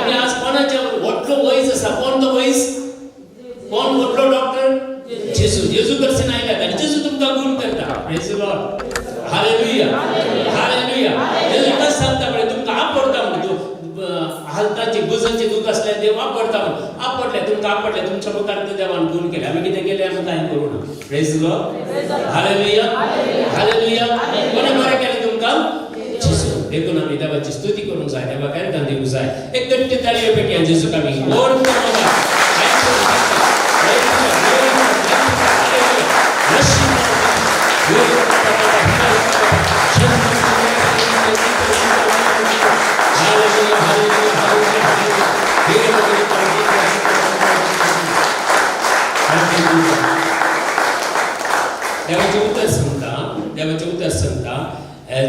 Speaker 1: आमी आज कोणाच्या व्हडलो वैज आसा? कोण तो वैज? कोण व्हडलो डॉक्टर? जेजू. जेजू कडसून आयल्यात आनी जेजू तुमकां गुण करता. Praise the Lord. Hallelujah. Hallelujah. जेजू कशें सांगता पळय, तुमकां आपडता म्हणून. तूं हाताची गुजाची दूख असल्यार देव आपडता म्हणून. आपडले, तुमकां आपडले, तुमच्या मुखार ते देवान गुण केले. आमी कितें केलें? आमी कांय करूं ना. Praise the Lord. Hallelujah. Hallelujah. कोणें बरें केलें तुमकां? जेजू. देखून आमी देवाची स्तुती करूंक जाय, देवा कांय दिवंक जाय. एक घट्ट ताळयो पेटया. जेजूक आमी व्हड करूंक जाय. Thank you, thank you, thank you. Hallelujah, hallelujah, hallelujah. Hallelujah. देवाचें उतर सांगता, देवाचें उतर सांगता,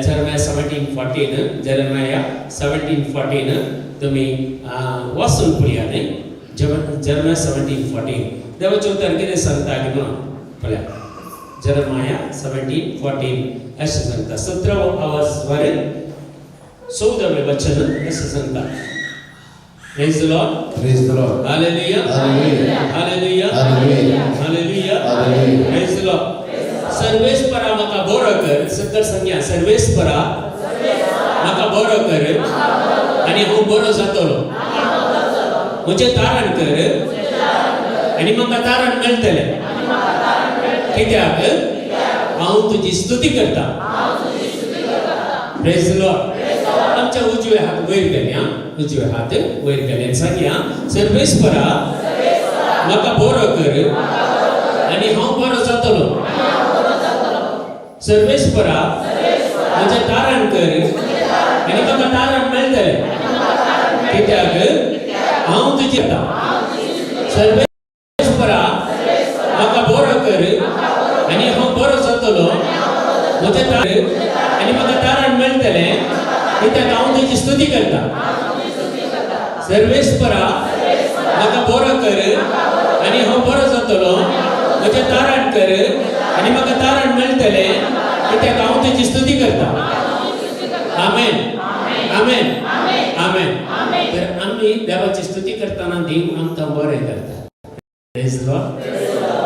Speaker 1: Jeremiah 17:14, Jeremiah 17:14 तुमी वाचून पळया न्ही. जेरमाया 17:14, देवाचें उतर कितें सांगता की म्हणून पळया. जेरमाया 17:14 अशें सांगता, 17 आवाज वरेन 14वें वचन अशें सांगता. Praise the Lord.
Speaker 6: Praise the Lord.
Speaker 1: Hallelujah.
Speaker 6: Hallelujah.
Speaker 1: Hallelujah.
Speaker 6: Hallelujah.
Speaker 1: Hallelujah.
Speaker 6: Hallelujah.
Speaker 1: Praise the Lord. सर्वेस्परा म्हाका बरो कर. सकयल सांगया, सर्वेस्परा म्हाका बरो कर आनी हांव बरो जातलो. म्हजें तारण कर आनी म्हाका तारण मेळटलें, कित्याक हांव तुजी स्तुती करता. Praise the Lord. आमच्या उजवे हात वयर घालया, उजवे हात वयर घालया, सांगया, सर्वेस्परा म्हाका बरो कर आनी हांव बरो जातलो. सर्वेस्परा म्हजें तारण कर आनी म्हाका तारण मेळटलें, कित्याक हांव तुजी. सर्वेस्परा म्हाका बरो कर आनी हांव बरो जातलो. म्हजें तारण आनी म्हाका तारण मेळटलें, कित्याक हांव तुजी स्तुती करता. सर्वेस्परा म्हाका बरो कर आनी हांव बरो जातलो. म्हजें तारण कर आनी म्हाका तारण मेळटलें, कित्याक हांव तुजी स्तुती करता. आमेन, आमेन, आमेन. तर आमी देवाची स्तुती करतना देव आमकां बरें करता. Praise the Lord.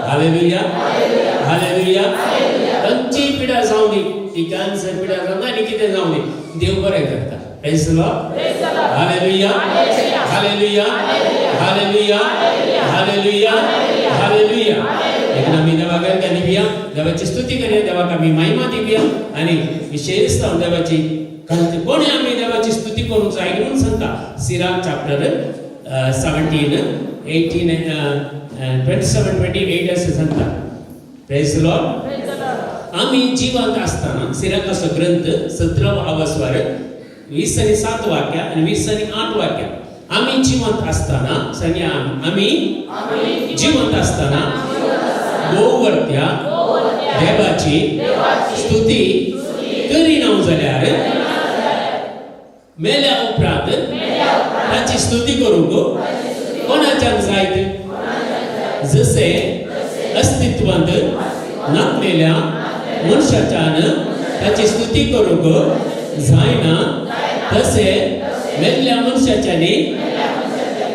Speaker 1: Hallelujah. Hallelujah. खंयचीय पिडा जावं दी, ती कॅन्सर पिडा जावं आनी कितें जावं दी, देव बरें करता. Praise the Lord. Hallelujah. Hallelujah. Hallelujah. Hallelujah. Hallelujah. एकदा आमी देवाक दिवया, देवाची स्तुती करूया, देवाक आमी महिमा दिवया आनी विशेषतः देवाची कोणी आमी देवाची स्तुती करूंक जाय म्हणून सांगता. Sirach chapter 17, 18, 27, 28 अशें सांगता. Praise the Lord. आमी जिवंत आसतना, सिराकाचो ग्रंथ 17 आवासवार 20 आनी 7 वाक्य आनी 20 आनी 8 वाक्य. आमी जिवंत आसतना, सांगया, आमी जिवंत आसतना गोवरत्या देवाची स्तुती करिना जाल्यार मेल्या उपरांत ताची स्तुती करूंक कोणाच्यान जायत? जसे अस्तित्वांत नासलेल्या मनशाच्यान ताची स्तुती करूंक जायना, तसे मेल्ल्या मनशाच्यानी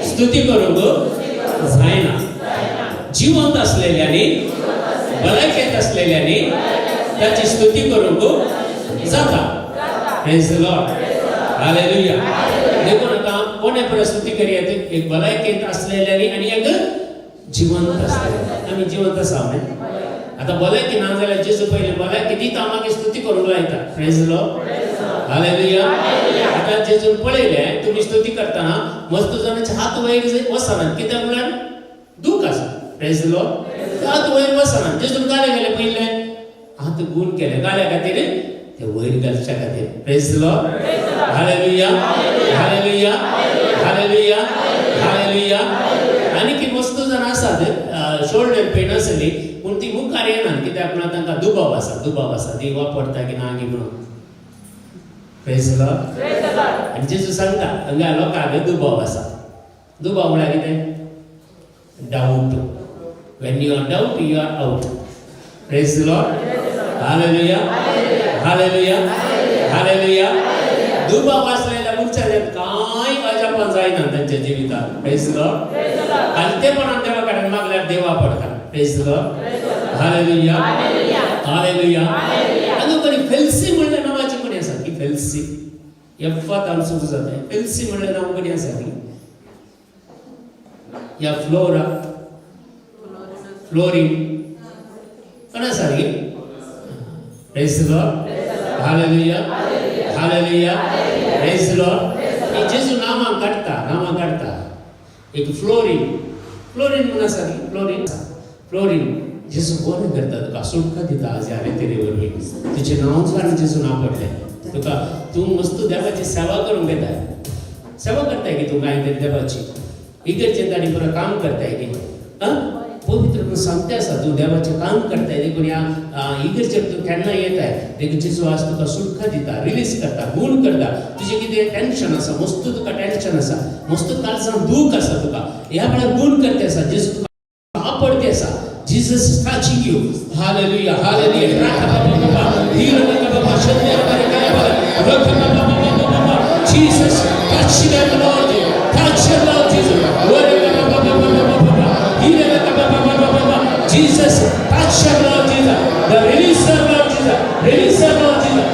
Speaker 1: स्तुती करूंक जायना. जिवंत असलेल्यांनी, भलायकेंत असलेल्यांनी ताची स्तुती करूंक जाता. Praise the Lord. Hallelujah. देखून आतां कोणे परत स्तुती करूया? एक भलायकेंत असलेल्यांनी आनी एक जिवंत असलेल्यांनी. आमी जिवंत आसा न्ही? आतां भलायकी ना जाल्यार जेजू पयलीं भलायकी दिता, मागीर स्तुती करूंक लायता. Praise the Lord. Hallelujah. आतां जेजून पळयलें, तुमी स्तुती करतना मस्त जाणांचे हात वयर वचनात, कित्याक म्हळ्यार दूख आसा. Praise the Lord. हात वयर वचनात. जेजून गाले गेले, पयले हात गूण केले गाल्या खातीर, ते वयर घालच्या खातीर. Praise the Lord. Hallelujah. Hallelujah. Hallelujah. Hallelujah. आनी की मस्त जाण आसात, शोल्डर पेन आसली, पूण ती मुखार येनात, कित्याक म्हळ्यार तांकां दुबाव आसा, दुबाव आसा, ती वापरता की ना की म्हणून. Praise the Lord. आनी जेजू सांगता, हांगा लोकांक दुबाव आसा. दुबाव म्हळ्यार कितें? Doubt. When you are doubt, you are out. Praise the Lord. Hallelujah. Hallelujah. Hallelujah. दुबाव आसलेल्या मनशाचे कांय अजापण जायना तांच्या जिवितांत. Praise the Lord. खालतेपणान देवा कडेन मागल्यार देवा पडटा. Praise the Lord. Hallelujah. Hallelujah. हांगा कोणी फेल्सी म्हणल्या नांवाची कोणी आसा की? फेल्सी, एफात सुरू जाता. फेल्सी म्हणल्या नांव कोणी आसा की? या फ्लोरा, फ्लोरीन कोण आसा की? Praise the Lord. Hallelujah. Hallelujah. Praise the Lord. ही जेजू नामां काडटा, नामां काडटा. एक फ्लोरीन, फ्लोरीन म्हणून आसा न्ही? Fluorine, fluorine. जेजू बरें करता तुका, सुटका दिता आज ह्या तेरे वरवीं. तुजें नांव आनी जेजू नांव पडलें तुका. तूं मस्त देवाची सेवा करूंक येता. सेवा करताय की तूं कांय तरी देवाची इगर्जेंत आनी बरो काम करताय की? आं, पवित्र तूं सांगते आसा, तूं देवाचें काम करताय, देखून ह्या इगर्जेर तूं केन्ना येताय. देखून जेजू आज तुका सुटका दिता, रिलीज करता, गूण करता. तुजें कितें टेंशन आसा, मस्त तुका टेंशन आसा, मस्त काळजान दूख आसा तुका, ह्या वेळार गूण करते आसा जेजू, तुका आपडते आसा. Jesus is touching you. Hallelujah. Hallelujah. Jesus, touch them, Lord.
Speaker 5: Touch her, Lord Jesus. Jesus, touch her, Lord Jesus. The release her, Lord Jesus. Release her, Lord Jesus.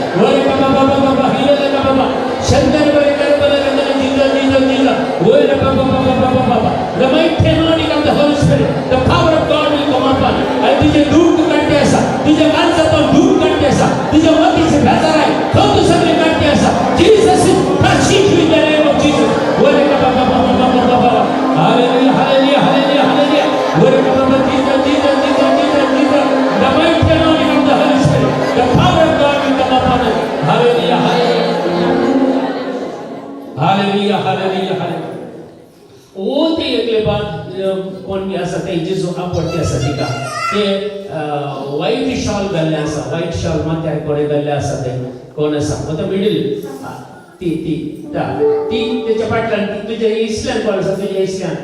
Speaker 5: The mighty anointing of the Holy Spirit, the power of God will come upon. आणि तुझे दुःख काढते असा, तुझ्या माणसाचं दुःख काढते असा, तुझ्या मतीचे बेजार आहे तो तू सगळे काढते असा. Jesus is touching you in the name of Jesus. Hallelujah, hallelujah, hallelujah, hallelujah. Jesus, Jesus, Jesus, Jesus, Jesus. The mighty anointing of the Holy Spirit, the power of God will come upon us. Hallelujah, hallelujah. Hallelujah, hallelujah, hallelujah. ओ ते एकले बाद कोण बी आसा ते जेजू आपडते आसा तिका ते वायट शॉल घाल्ले आसा, वायट शॉल माथ्यार कोणें घाल्ले आसा ते कोण आसा आतां मिडल ती ती ती तेच्या फाटल्यान तुज्या इसल्यान कोण आसा तुज्या इसल्यान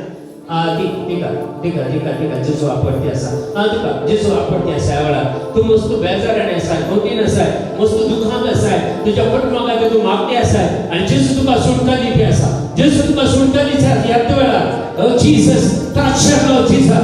Speaker 5: ती तिका तिका तिका तिका जेजू आपडती आसा. आं तुका जेजू आपडती आसा. ह्या वेळार तूं मस्त बेजारान आसाय, गोतीन आसाय, मस्त दुखांत आसाय, तुज्या कुटुंबा खातीर तूं मागते आसाय आनी जेजू तुका सुटका दिवपी आसा. जेजू तुका सुटका दिता ह्या वेळार. Oh Jesus, touch her, Lord Jesus.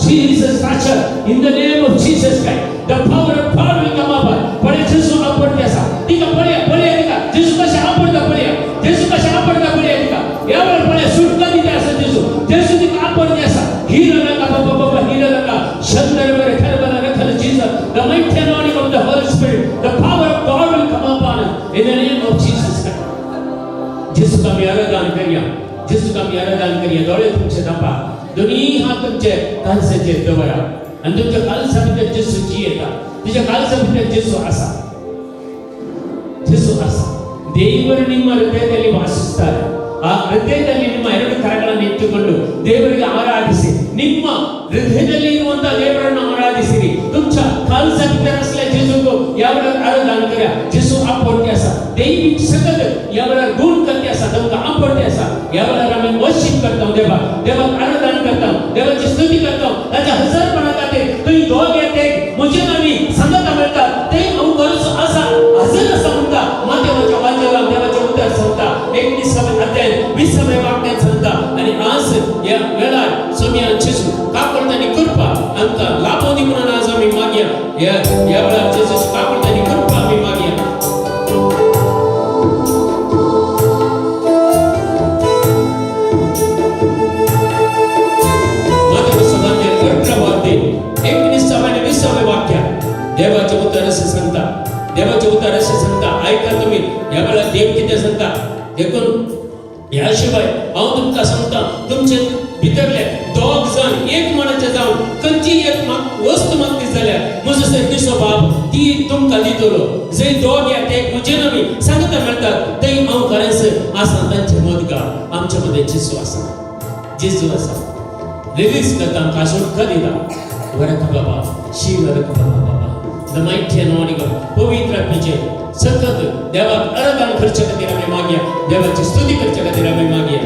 Speaker 5: Jesus, touch her in the name of Jesus Christ. The power of God will come upon. पळय जेजू आपडती आसा तिका. पळया पळया तिका जेजू कशें आपडता पळया, जेजू कशें आपडता पळया तिका. ह्या वेळार पळया सुटका दिता आसा जेजू. जेजू तिका आपडती आसा. हिरो नाका बाबा बाबा हिरो नाका शंकर बरे खर बरे रखल. Jesus, the mighty anointing of the Holy Spirit, the power of God will come upon us in the name of Jesus Christ. जेजूक आमी आराधन करया, जेजूक आमी आराधन करया. दोळे तुमचे धांपा, दोन्ही हात तुमचे काळजाचेर दवरा आनी तुमच्या काळजा भितर जेजू जियेता. तुज्या काळजा भितर जेजू आसा, जेजू ಆಸ. ದೇವರು ನಿಮ್ಮ ಹೃದಯದಲ್ಲಿ ವಾಸಿಸ್ತಾರೆ. ಆ ಹೃದಯದಲ್ಲಿ ನಿಮ್ಮ ಎರಡು ಕರಗಳನ್ನು ಎತ್ತಿಕೊಂಡು ದೇವರಿಗೆ ಆರಾಧಿಸಿ. ನಿಮ್ಮ ಹೃದಯದಲ್ಲಿ ಇರುವಂತಹ ದೇವರನ್ನು ಆರಾಧಿಸಿರಿ. तुमच्या काळजा भितर असल्या जेजूक ह्या वेळार आराधन करा. जेजू आपडते आसा, दैवीक सकत ह्या वेळार गुण करते आसा, तुमकां आपडते आसा. ह्या वेळार आमी वर्शीप करता देवाक, देवाक आराधन करता, देवाची स्तुती करता. ताच्या हजारपणा खातीर तुमी दोग येते म्हजे आमी सांगता मेळटा ते हांव गरज आसा, हजर आसा म्हणटा. मातेवाच्या वाचनाक देवाचें उतर सांगता, 19व्या अध्याय 20व्या वाक्यात सांगता. आनी आज ह्या वेळार सोम्या जेजू काकूळट आनी कृपा आमकां लाभोवंदी म्हणून आज आमी मागया. ह्या ह्या वेळार जेजूची काकूळट आनी कृपा आमी मागया. मातेवाचो वाक्य 18वा अध्याय 19व्या आनी 20व्या वाक्यात देवाचें उतर अशें सांगता, देवाचें उतर अशें सांगता. आयका तुमी ह्या वेळार देव कितें सांगता. देखून ह्या शिवाय हांव तुमकां सांगता, तुमचे भितरले दोग जाण एक मनाचे जावन खंयची एक वस्तू मागती जाल्यार म्हजो सर्गीचो बाप ती तुमकां दितलो. जंय दोग या ते म्हजे नामी सांगता मेळटात थंय हांव खरेंच आसा तांचे मदगार. आमच्या मदें जेजू आसा, जेजू आसा. रिलीज करता आमकां, सुटका दिता. वरक बाबा शिव वरक बाबा बाबा. The mighty anointing of पवित्र आत्म्याचे सतत देवाक आराधन करचे खातीर आमी मागया, देवाची स्तुती करचे खातीर आमी मागया.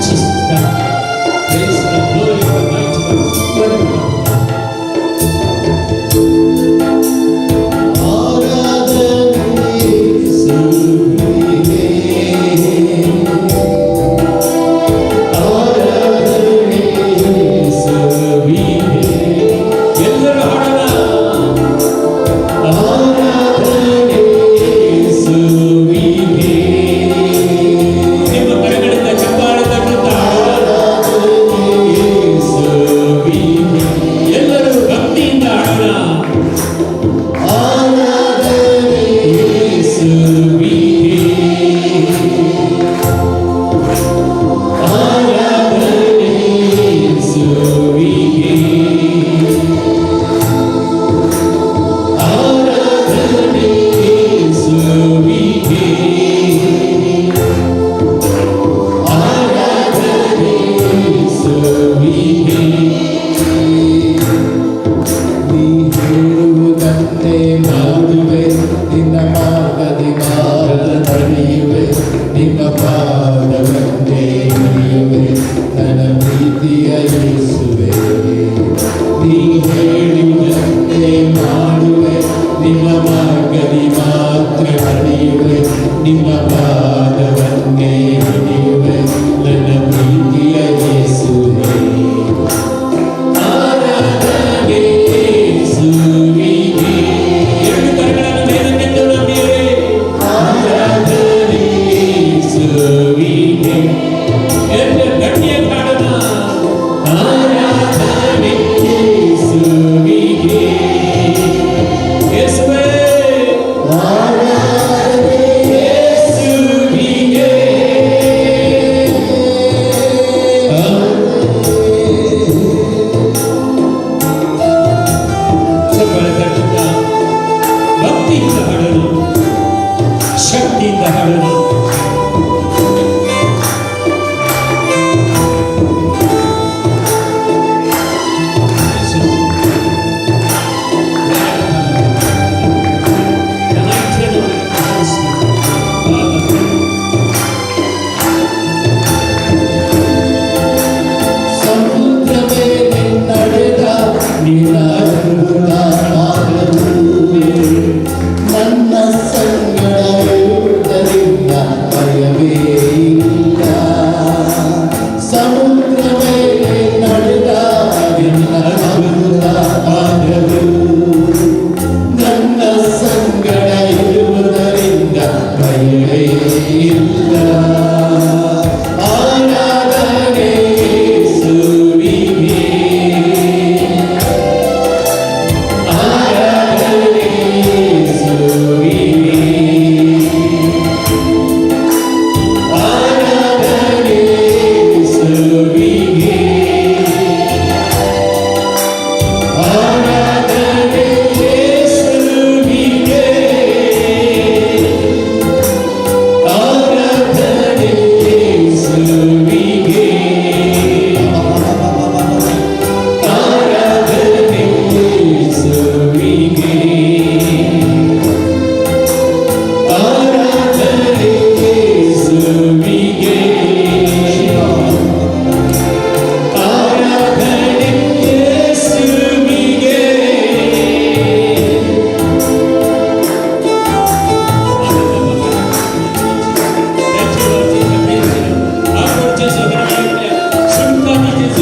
Speaker 5: Jesus, praise the glory of the mighty God.
Speaker 6: आराधने सुप्रिये.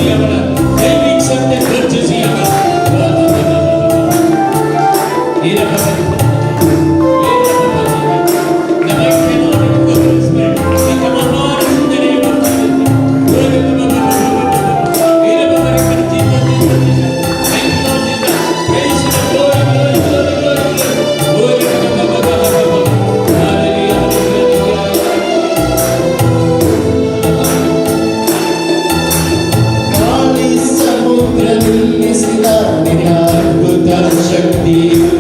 Speaker 5: जेजू या वेळार. They accept that Lord जेजू या वेळार. The mighty anointing of the Holy Spirit will come upon us in the name of Jesus. Thank you, Lord Jesus. Praise you, glory, glory, glory, glory, glory. Hallelujah, hallelujah, hallelujah.
Speaker 6: ಗಾಳಿ ಸಮುದ್ರ ನಿಲ್ಲಿಸಿದ ನಿನ್ನ ಅದ್ಭುತ ಶಕ್ತಿಯು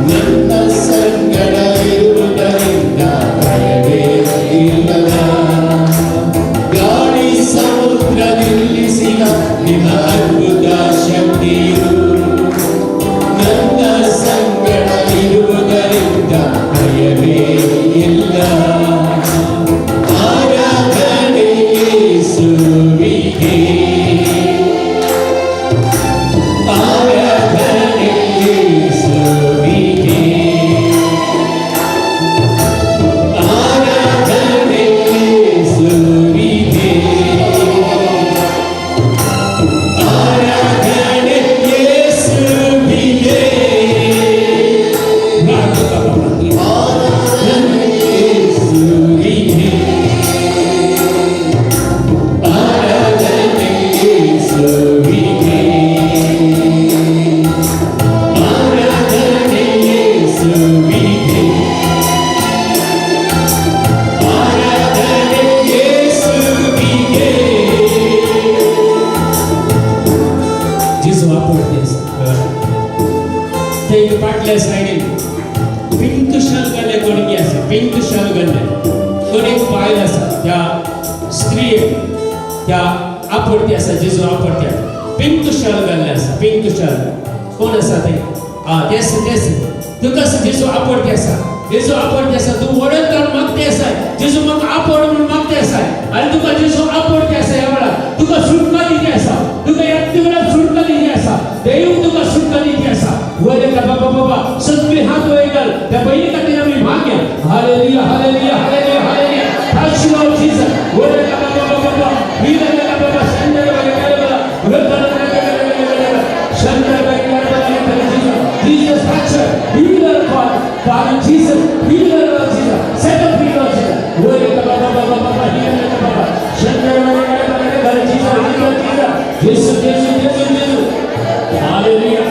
Speaker 6: ನನ್ನ ಸಂಗಡ ಇರುವುದರಿಂದ ಭಯವೇ ಇಲ್ಲ. ಗಾಳಿ ಸಮುದ್ರ ನಿಲ್ಲಿಸಿದ ನಿನ್ನ ಅದ್ಭುತ ಶಕ್ತಿಯು ನನ್ನ ಸಂಗಡ ಇರುವುದರಿಂದ ಭಯವೇ ಇಲ್ಲ. ಆರಾಧನೆ ಯೇಸುವಿಗೆ, ಆರಾಧನೆ ಯೇಸುವಿಗೆ, ಆರಾಧನೆ ಯೇಸುವಿಗೆ, ಆರಾಧನೆ ಯೇಸುವಿಗೆ, ಆರಾಧನೆ ಯೇಸುವಿಗೆ, ಆರಾಧನೆ ಯೇಸುವಿಗೆ, ಆರಾಧನೆ ಯೇಸುವಿಗೆ, ಆರಾಧನೆ ಯೇಸುವಿಗೆ.
Speaker 5: जेजू आपडते आसा. ते फाटल्या सायडीन पिंक शाल घाल्ले कोणगी आसा. पिंक शाल घाल्ले कोण एक बायल आसा. त्या स्त्रियेक त्या आपडती आसा. जेजू आपडते. पिंक शाल घाल्ले आसा. पिंक शाल कोण आसा ते? आं, तेच तेच. तुका जेजू आपडते आसा. जेजू आपडते आसा. तूं वडत काडून मागते आसा, जेजू म्हाका आपड म्हणून मागते आसा आनी तुका जेजू आपडते आसा. ह्या वेळार तुका सुटका दिती आसा. तुका ह्या वेळार सुटका दिती आसा. देव तुका सुटका दिती आसा. वयर बाबा बाबा, सगळे हात वयर घाल. त्या बहिणी खातीर आमी मागया. Hallelujah, hallelujah, hallelujah, hallelujah. Touch, Lord Jesus. वयर बाबा बाबा, वीर बाबा, Shankar Shankar. Jesus, touch her. Heal her, God. Father Jesus, heal her, Lord Jesus. Set her free, Lord Jesus. वयर बाबा बाबा बाबा, heal her, Baba. Shankar Jesus, Jesus, Jesus. Jesus, Jesus, Jesus, Jesus. Hallelujah.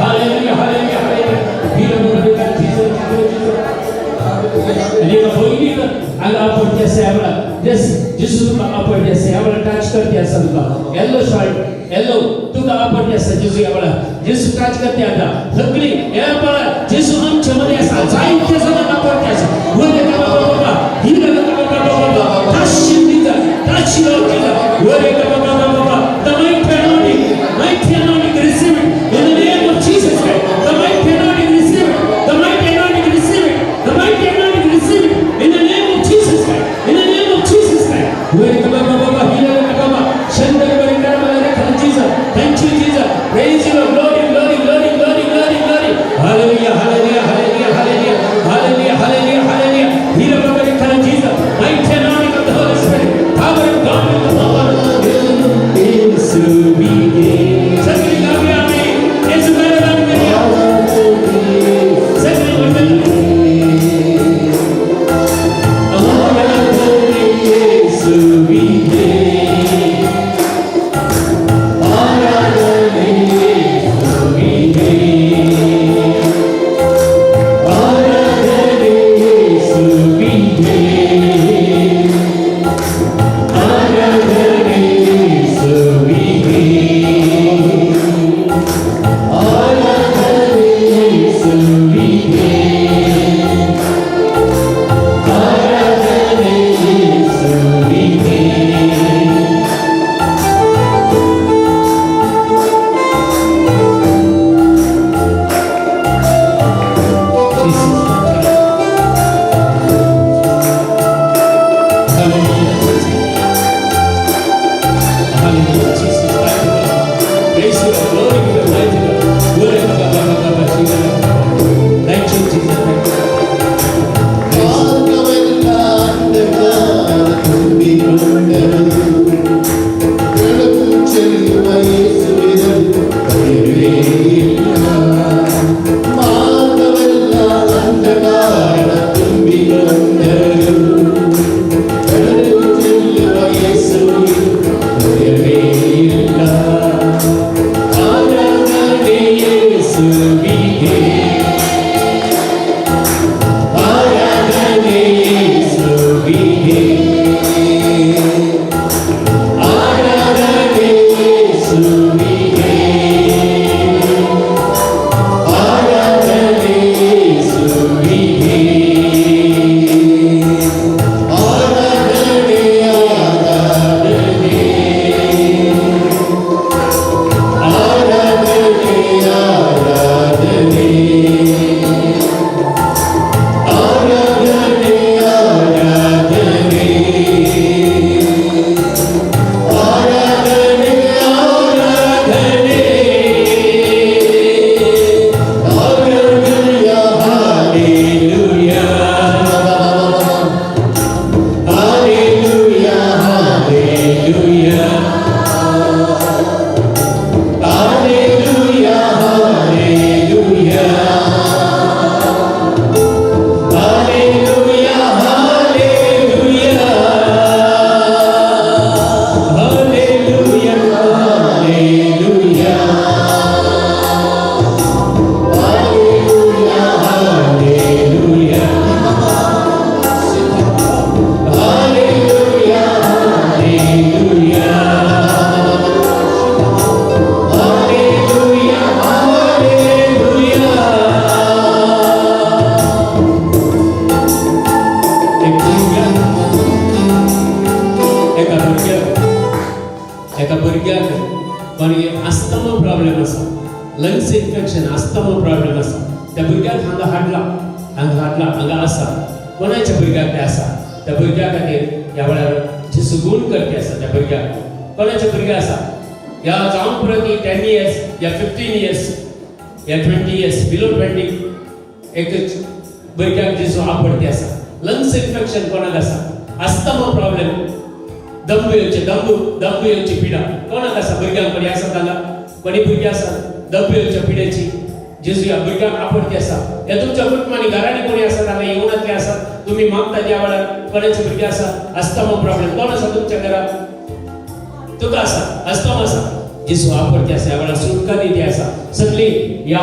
Speaker 5: Hallelujah, hallelujah, hallelujah. Heal her, Jesus, Jesus, Jesus. आनी एका भयणीक हांगा आपडते आसा ह्या वेळार. जेस जेजू तुका आपडते आसा ह्या वेळार. टच करते आसा तुका. येल्लो शर्ट, येल्लो, तुका आपडते आसा जेजू ह्या वेळार. जेजू टच करते आतां सगळी ह्या वेळार. जेजू आमच्या मदें आसा. जायते जाणांक आपडते आसा. वयर बाबा बाबा, हिर बाबा बाबा, touch Jesus, touch, Lord Jesus. वयर बाबा बाबा बाबा. The mighty anointing, mighty anointing, receive it in the name of Jesus Christ. The mighty anointing, receive it. The mighty anointing, receive it. The mighty anointing, receive it in the name of Jesus Christ. In the name of Jesus Christ. वयर बाबा बाबा, हिर बाबा, Shankar. Jesus, thank you, Jesus. Praise you, Lord. Glory, glory, glory, glory, glory, glory. Hallelujah, hallelujah, hallelujah, hallelujah, hallelujah, hallelujah, hallelujah. Hira Baba, Jesus. Mighty anointing of the Holy Spirit. Power of God will come upon us. एका भुरग्याक कोणी asthma problem आसा, lungs infection asthma problem आसा, त्या भुरग्याक हांगा हाडला, हांगा हाडला, हांगा आसा. कोणाच्या भुरग्याक ते आसा, त्या भुरग्या खातीर ह्या वेळार जेजू गूण करपी आसा. त्या भुरग्याक कोणाचे भुरगे आसा, ह्या जावंक पुरो की 10 इयर्स या 15 इयर्स या 20 इयर्स, बिलो 20 एक भुरग्याक जेजू आपडती आसा. लंग्स इन्फेक्शन कोणाक आसा, आस्थमा प्रॉब्लेम, दंबू येवचे, दंबू दंबू येवची पिडा कोणाक आसा, भुरग्यांक कोणी आसा तांगा, कोणी भुरगीं आसा दंबू येवच्या पिडेची, जेजू ह्या भुरग्यांक आपडती आसा. ह्या तुमच्या कुटुंबांनी घरांनी कोणी आसा तांगा येवनातले आसा, तुमी मागता त्या वेळार कोणाचे भुरगे आसा आस्थमा प्रॉब्लेम, कोण आसा तुमच्या घरात, तुका आसा आस्थमा आसा, जेजू आपडती आसा. ह्या वेळार सुटका दिती आसा. सगळी ह्या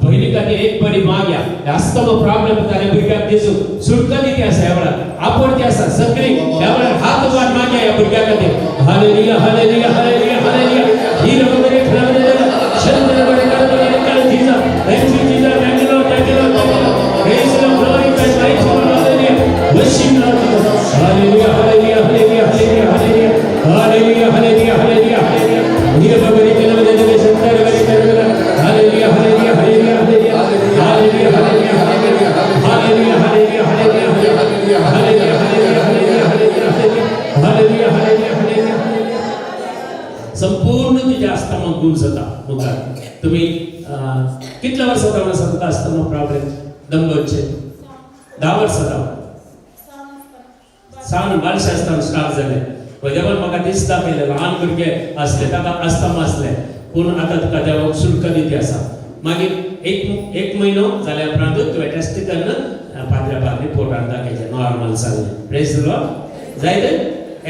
Speaker 5: भयणी खातीर एक बरी माग ह्या आस्थमा प्रॉब्लेम ताणे भुरग्यांक जेजू सुटका दिती आसा. ह्या वेळार आपडती आसा. सगळी ह्या वेळार हात उबार मागया ह्या भुरग्या खातीर. Hallelujah, hallelujah, hallelujah, hallelujah. हीर वगैरे खरवरे शंकर वगैरे कडवरे कड Jesus. Thank you Jesus, thank you Lord, thank you Lord, thank you Lord. Praise the glory and mighty Lord. Hallelujah. Worship Lord Jesus. Hallelujah, hallelujah, hallelujah, hallelujah, hallelujah, hallelujah, hallelujah, hallelujah. हीर वगैरे कलवरे शंकर वगैरे कलवरे. Hallelujah, hallelujah, hallelujah, hallelujah, hallelujah, hallelujah, hallelujah, hallelujah, hallelujah, hallelujah, hallelujah, hallelujah, hallelujah, hallelujah, hallelujah, hallelujah. संपूर्ण तुझ्या asthma गुण जाता मुखार. तुम्ही कितल्या वर्सां जावन आसा तुका आस्थमा प्रॉब्लेम, दंबचे? 10 वर्सां जावन सान बारशे आसतना स्टार्ट जालें. देवान म्हाका दिसता पयलें ल्हान भुरगे आसले ताका आस्थमा आसलें, पूण आतां तुका देवाक सुटका दिती आसा. मागीर एक एक म्हयनो जाल्या उपरांत तुवें टेस्ट करून पाद्र्या पाद्री पोटान दाखयचें नॉर्मल जाल्लें. प्रेज लॉर्ड. जायत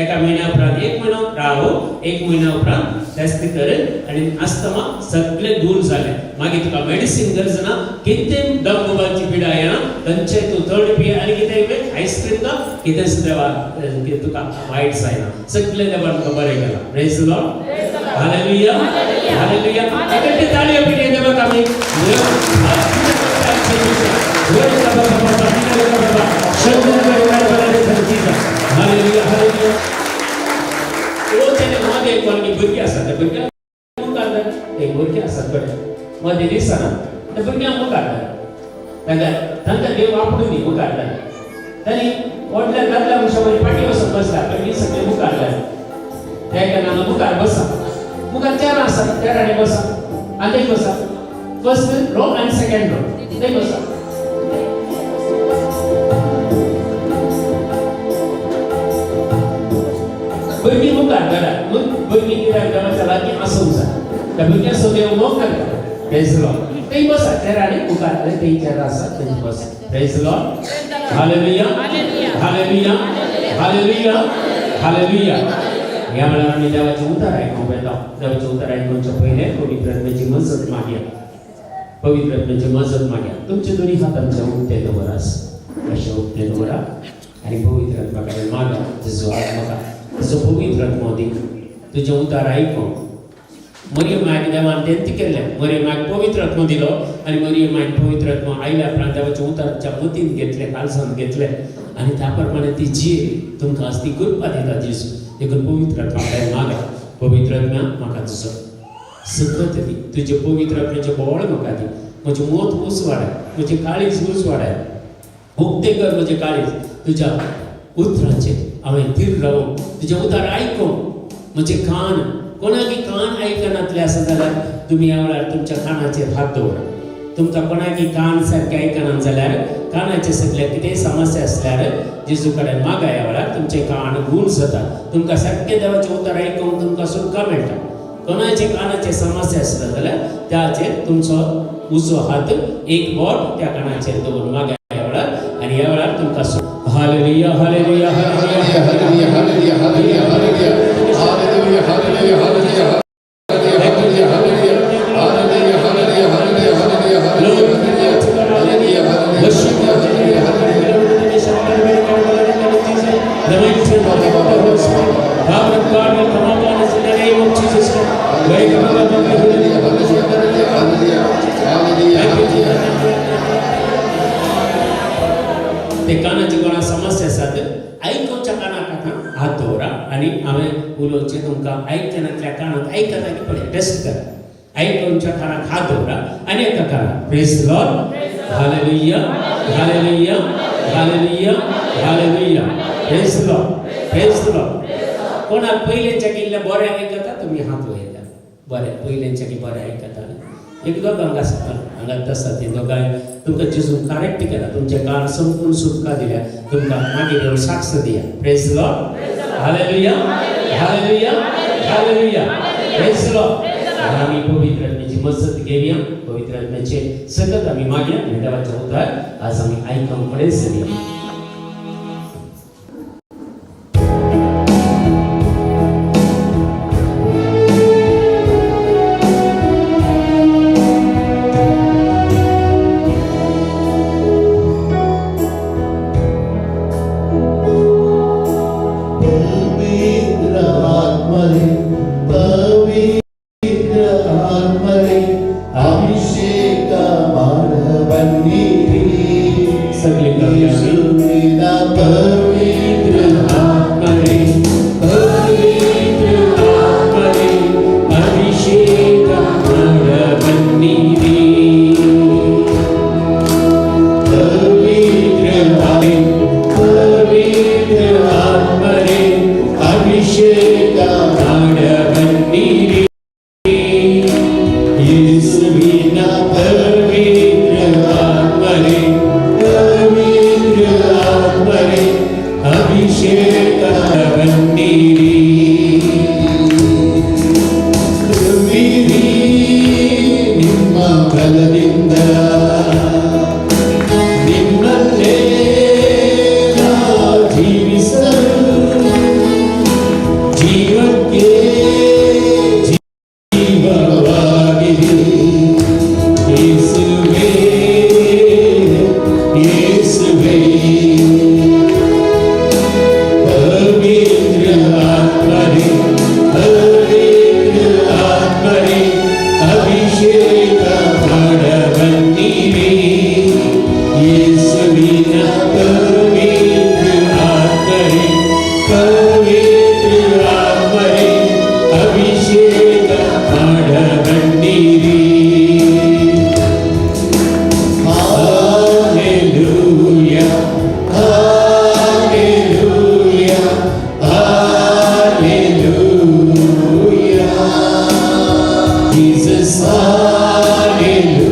Speaker 5: एका म्हयन्या उपरांत, एक म्हयनो राव, एक म्हयन्या उपरांत टेस्ट कर आनी आस्थमा सगळे दूर जाले. मागीर तुका मेडिसीन गरज ना, कितें दम उबाची पिडा येना, खंयचे तूं थर्ड पी आनी कितें आयस्क्रीम का कितें सुद्दां तुका वायट जायना. सगळे देवान तुका बरें केलां. Praise Lord. Hallelujah, hallelujah. एकटे ताळयो पिटये देवाक आमी. Hallelujah, hallelujah. मदें कोणी भुरगीं आसा, त्या भुरग्यांक मुखार, ते भुरगीं आसात बरें मदें दिसना, त्या भुरग्यांक मुखार तांकां तांकां देव वापरून दी मुखार. तांणी व्हडल्या दादल्या मनशा वयर फाटीं वचून बसला, भुरगीं सगळीं मुखार त्या एका मुखार बसा, मुखार चेरां आसा, चेरांनी बसा आनी थंय बसा. फर्स्ट रो आनी सेकंड रो थंय बसा. भुरगीं मुखार घरा, भुरगीं कित्याक देवाच्या लागीं आसूंक जाय, त्या भुरग्यां सो देव मोग करता. प्रेज लॉर्ड. थंय बसा चेरांनी मुखार, थंय चेरां आसा थंय बसा. Praise Lord. Hallelujah, hallelujah, hallelujah, hallelujah. ह्या वेळार आमी देवाचें उतर आयकूंक वेता. देवाचें उतर आयकुच्या पयलें पवित्र आत्म्याची मजत मागया, पवित्र आत्म्याची मजत मागया. तुमचे दोनी हात आमचे उक्ते दवरा, अशे उक्ते दवरा आनी पवित्र आत्मा कडेन मागा, तुजो आत्मा, तुजो पवित्र आत्मो दी तुजें उतर आयकूंक. मरियम मायक देवान तेंच केल्लें. मरियम मायक पवित्र आत्मो दिलो आनी मरियम मायन पवित्र आत्मो आयल्या उपरांत देवाचें उतराच्या मतीन घेतलें, कालसान घेतलें आनी त्या प्रमाणे ती जियेली. तुमकां आज ती कृपा दिता जेजू. देखून पवित्र आत्मा कडेन मागा, पवित्र आत्म्या म्हाका तुजो सकत दी, तुजें पवित्र आत्म्याचें बळ म्हाका दी, म्हजें मोत उजवाडाय, म्हजें काळीज उजवाडाय, उक्तें कर म्हजें काळीज तुज्या उतराचेर, हांवें थीर रावूंक, तुजें उतर आयकूंक म्हजें कान. कोणाकी कान आयकनातले आसा जाल्यार तुमी ह्या वेळार तुमच्या कानाचेर हात दवरा. तुमकां कोणाकी कान सारकें आयकना जाल्यार, कानाचे सगळे कितेंय समस्या आसल्यार जेजू कडेन मागा. ह्या वेळार तुमचे कान गूण जाता, तुमकां सारकें देवाचें उतर आयकूंक तुमकां सुटका मेळटा. कोणाचे कानाचे समस्या आसले जाल्यार त्याचेर तुमचो उजवो हात एक बोट त्या कानाचेर दवरून मागा ह्या वेळार आनी ह्या वेळार तुमकां. Hallelujah, hallelujah,
Speaker 7: hallelujah, hallelujah, hallelujah, hallelujah, hallelujah, hallelujah, hallelujah, hallelujah, hallelujah, hallelujah, hallelujah, hallelujah, hallelujah, hallelujah,
Speaker 5: The mighty name of the Holy Spirit. Power of God will come upon us in the name of Jesus Christ.
Speaker 7: Hallelujah, hallelujah, hallelujah, hallelujah, hallelujah.
Speaker 5: ते कानाची कोणा समस्या आसात, आयकुच्या कानाक आतां हात दवरा आनी हांवें उलोवचें तुमकां आयकचे नासल्यार.
Speaker 1: एका कानांत आयकता की पळय, टेस्ट कर. आयकुच्या कानाक हात दवरा आनी एका कानाक. Praise Lord. Hallelujah, hallelujah, hallelujah, hallelujah. Praise Lord, praise Lord. कोणाक पयलेंच्या इल्लें बरें आयकता तुमी हात वयर. बरें, पयलेंच्या की बरें आयकता. एक दोगांक आसता हांगा आसा, ती दोगांय तुमकां जेजून करेक्ट केला. तुमचे कान संपूर्ण सुटका दिल्या. तुमकां मागीर येवन साक्ष दिया. Praise Lord. Hallelujah, hallelujah, hallelujah. Praise Lord. आमी पवित्र आत्म्याची मजत घेवया. पवित्र आत्म्याचे सतत आमी मागया आनी देवाचें उतर आज आमी आयकूंक फुडें सरया.
Speaker 7: पवित्र आत्मरे, ಪವಿತ್ರ ಆತ್ಮರೇ, ಅಭಿಷೇಕ ಮಾಡಬನ್ನಿರಿ.
Speaker 5: ಸಗಲಿ ಕವಿಯಾಗಿ.
Speaker 7: ಯೇಸುವಿನ ಪವಿತ್ರ ಆತ್ಮರೇ,
Speaker 5: ಪವಿತ್ರ ಆತ್ಮರೇ, ಅಭಿಷೇಕ ಮಾಡಬನ್ನಿರಿ.
Speaker 7: ಪವಿತ್ರ ಆತ್ಮರೇ,
Speaker 5: ಪವಿತ್ರ ಆತ್ಮರೇ, ಅಭಿಷೇಕ ಮಾಡಬನ್ನಿರಿ. ಯೇಸುವಿನ ಪವಿತ್ರ ಆತ್ಮರೇ, ಪವಿತ್ರ ಆತ್ಮರೇ, ಅಭಿಷೇಕ ಬನ್ನಿರಿ.
Speaker 7: ತುಂಬಿರಿ ನಿಮ್ಮ ಬಲದಿಂದ, ನಿಮ್ಮಲ್ಲೇ ನಾ ಜೀವಿಸಲು,
Speaker 5: ಜೀವಕ್ಕೆ ಜೀವವಾಗಿದೆ ಯೇಸುವೇ, ಯೇಸುವೇ. ಪವಿತ್ರ ಆತ್ಮರೇ, ಪವಿತ್ರ ಆತ್ಮರೇ, ಅಭಿಷೇಕ ಮಾಡಬನ್ನಿರಿ. ಯೇಸುವಿನ ಪವಿತ್ರ ಆತ್ಮರೇ, ಪವಿತ್ರ ಆತ್ಮರೇ, ಅಭಿಷೇಕ ಮಾಡಬನ್ನಿರಿ. Hallelujah, hallelujah, hallelujah. Jesus, hallelujah,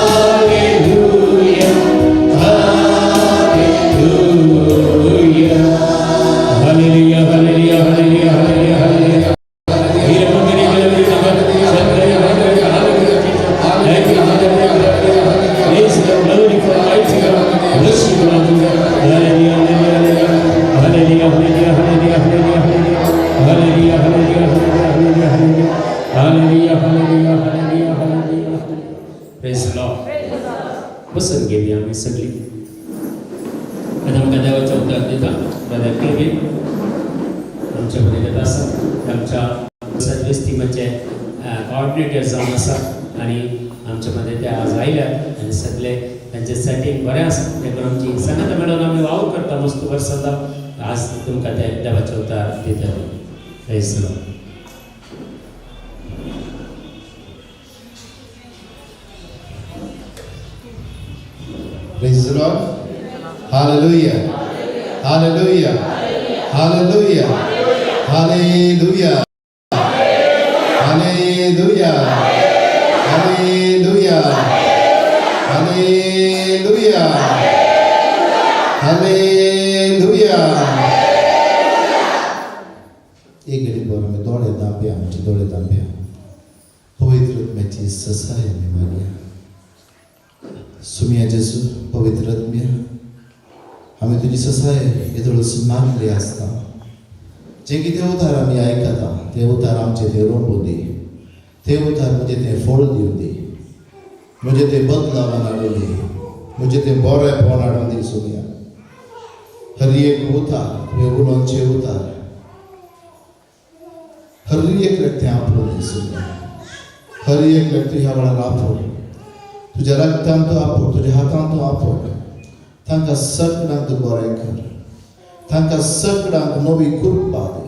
Speaker 5: hallelujah, hallelujah. Hallelujah, hallelujah, hallelujah, hallelujah, hallelujah. ವೀರಮಂಗನೇ ಕೆಲವರು ನಮ್ಮ Shankara, hallelujah. Thank you, hallelujah. Praise the glory for mighty God. Worship Lord. Hallelujah, hallelujah, hallelujah, hallelujah, hallelujah, hallelujah, hallelujah, hallelujah, hallelujah, hallelujah, hallelujah, hallelujah, hallelujah, hallelujah. Praise the Lord. बसून घेवया आमी सगळीं. आतां आमकां देवाचें उतर दिता ब्रदर केवीन. आमच्या मदीं आसा, आमच्या सर्वीस टिमाचे कॉर्डिनेटर जावन आसा आनी आमच्या मदें ते आज आयल्यात आनी सगळे तांचे सेटींग बरें आसा. देखून आमची संगत मेळून आमी वावर करता मस्त वर्सां. आज तुमकां ते देवाचें उतर दितले. Praise the Lord.
Speaker 7: Praise the Lord. Hallelujah. Hallelujah. Hallelujah. Hallelujah. Hallelujah. Hallelujah. Hallelujah. Hallelujah. एक घडी बरोबर आमी दोळे धांपया, आमचे दोळे धांपया. पवित्र आत्म्याची ससाय आमी मागया. सुमिया जेजू, पवित्र आत्म्या, आमी तुजी ससाय येदोळच मागली आसता. जे कितें उतार आमी आयकता ते उतार आमचे ते रोंबू दी. ते उतार म्हजें तें फळ दिवं दी, म्हजें तें बदलावान हाडूं दी, म्हजें तें बरेंपण हाडूं दी. सुमिया, हर एक उतार तुवें उलोवचें उतार हर एक व्यक्ती आपलो दी. सुमिया, हर एक व्यक्ती ह्या वेळार आपोय. तुज्या रक्तान तूं आपोय, तुज्या हातान तूं आपोय. तांकां सगळ्यांक तूं बरें कर. तांकां सगळ्यांक नवी कृपा दी.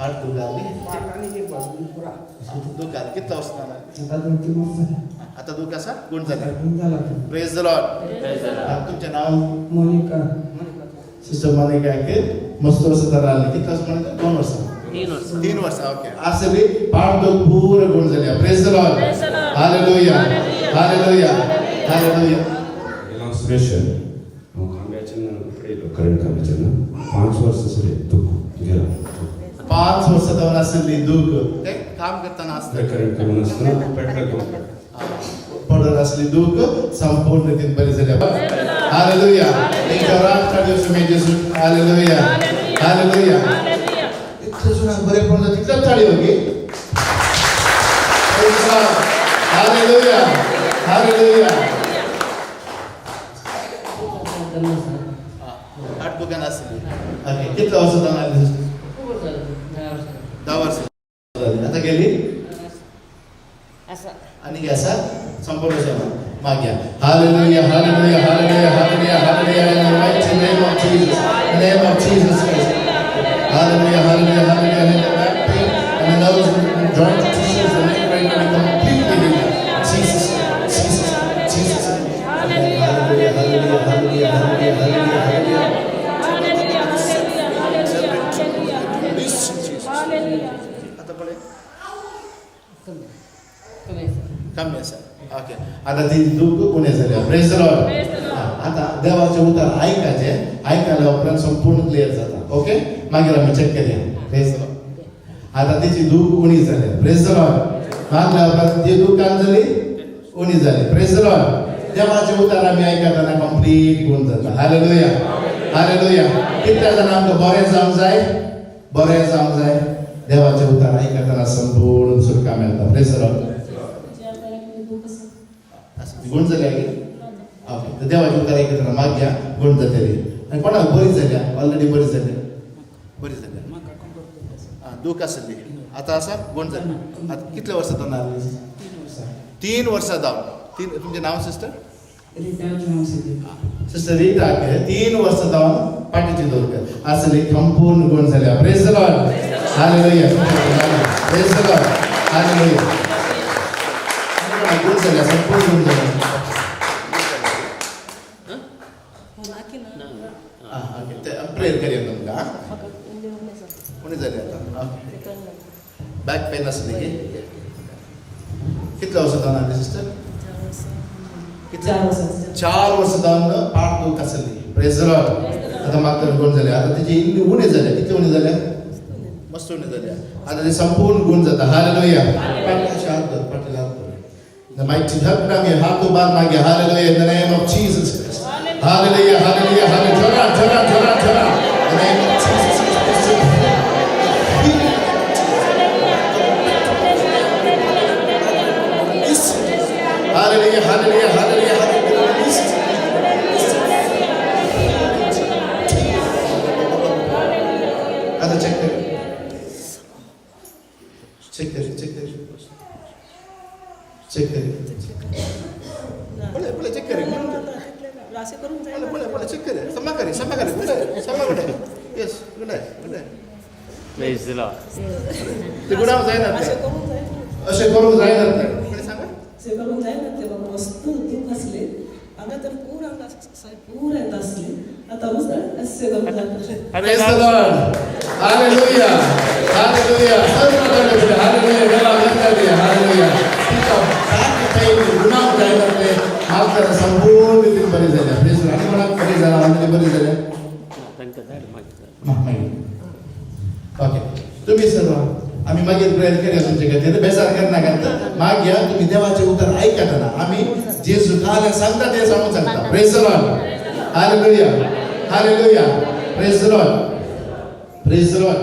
Speaker 7: पाठ दुखाली दुखाली कितलो वर्सां
Speaker 3: आता 2-3 वर्सां जाली.
Speaker 7: आतां दूख आसा गुण जालें.
Speaker 3: गुण जाला.
Speaker 7: Praise the Lord. तुमचें नांव?
Speaker 3: मोनिका.
Speaker 7: सिस्टर मोनिकाक मस्त वर्सां जालें. कितले वर्सां म्हणटा? 2 वर्सां. 3 वर्सां. ओके. आसली पाठ दूख पुरो गुण जाल्या. Praise the Lord. Hallelujah. Hallelujah. Hallelujah.
Speaker 6: नांव सुरेश. हांव खांब्याच्यान पडयलो करंट खांब्याच्यान. 5 वर्सां आसले दूख गेला.
Speaker 7: 5 वर्सां जावन आसली दूख ते काम करतना आसता
Speaker 6: करंट करून आसतना पेट्रोल घेवन
Speaker 7: पडून आसली दूख संपूर्ण रितीन बरी जाल्या. हालेलुया. जोरात दिवस मे जेजू. हालेलुया. हालेलुया. इतले जाणांक बरें पडलं तितलेच ताळी okay. Hallelujah. Hallelujah. आठ दुकान आसली. ओके. कितले वर्सां जावन आसली? 10 वर्सां. आतां गेली आनी आसा संपूर्ण सेवा मागया. Hallelujah. Hallelujah. Hallelujah. Hallelujah. Hallelujah. In the mighty name of Jesus. In the name of Jesus Christ. Hallelujah. Hallelujah. Hallelujah. In the back pain and the nerves and joint tissues and neck right now completely healed. Jesus. Jesus. Jesus. Hallelujah. Hallelujah. Hallelujah. Hallelujah. Hallelujah. Hallelujah. आतां पळय कमी आसा. Okay. आतां ती दूख उणें जाल्या. Praise the Lord. आतां देवाचें उतर आयकाचें. आयकल्या उपरांत संपूर्ण क्लियर जाता. ओके. मागीर आमी चॅक करया. Praise the Lord. आतां तिची दूख उणी जाल्या. Praise the Lord. मागल्या उपरांत ती दूख कांय जाली? उणी जाली. Praise the Lord. देवाचें उतर आमी आयकतना कंप्लीट गुण जाता. हालेलुया. हालेलुया. कितल्या जाणां आमकां बरें जावंक जाय? बरें जावंक जाय. देवाचें उतर आयकतना संपूर्ण सुटका मेळटा. Praise the Lord. गुण जाल्या की? ओके. देवाचें उतर आयकतना मागया गुण जातली. आनी कोणाक बरी जाल्या? ऑलरेडी बरी जाल्या. बरी जाल्या. आं दूख आसली आतां आसा गुण जाली. आतां कितले वर्सां जावन आसली? 3 वर्सां जावन. 3. तुमचें नांव सिस्टर? सिस्टर रीटाक 3 वर्सां जावन पाटीची दूख आसली संपूर्ण गुण जाल्या. Praise the Lord. Hallelujah. Praise the Lord. Hallelujah. गुण जाल्या संपूर्ण गुण जाल्या. ओके. प्रेयर करया तुमकां. उणें जालें आतां. बॅक पेन आसली की कितले वर्सां जावन आसली सिस्टर? कितले? 4 वर्सां जावन पाठ दूख आसली. Praise the Lord. आतां म्हाका गुण जाले. आतां तेजी इल्ली उणें जाल्या. कितले उणें जाल्या? मस्त उणें जाल्या. आतां ते संपूर्ण गुण जाता. हालेलुया. पाटील हात धर. पाटील हात धर. The mighty help me हात उबार मागे. Hallelujah. In the name of Jesus Christ. Hallelujah. Hallelujah. Hallelujah. जोरा जोरा जोरा जोरा. In the name of Jesus Christ. Hallelujah. Hallelujah. Hallelujah. Hallelujah. आता चेक कर. चेक कर. चेक कर. चेक कर. पळय पळय चेक कर. पळय पळय पळय चेक कर. समा कर. समा कर. समा कुठे? Yes. कुठे? कुठे?
Speaker 1: Praise the Lord.
Speaker 7: ते गुडाव जायना ते. अशें करूंक जायना ते. कोणी सांगा?
Speaker 2: अशें करूंक जायना ते बाबा. वस्तू दूख आसली हांगा तर पूर हांगा पूर येता आसली. आतां अशें करूंक जाता.
Speaker 7: Praise the Lord. Hallelujah. Hallelujah. सर्व Hallelujah. देवा गणपती. Hallelujah. सारकें पयलीं गुणाव जायना ते मागतना संपूर्ण रितीन बरी जाल्या. Praise the Lord. आनी कोणाक बरी जाला? ऑलरेडी बरी जाल्या?
Speaker 1: तांकां धाड मागीर.
Speaker 7: मागीर. ओके. तुम्ही सर्व आम्ही मागीर प्रेयर करया तुमचे खातीर. बेजार करनाकात. मागया तुम्ही देवाचे उतर आयकतना आमी जेजू काल सांगता ते सांगून सांगता. Praise the Lord. Hallelujah. Hallelujah. Praise the Lord. Praise the Lord.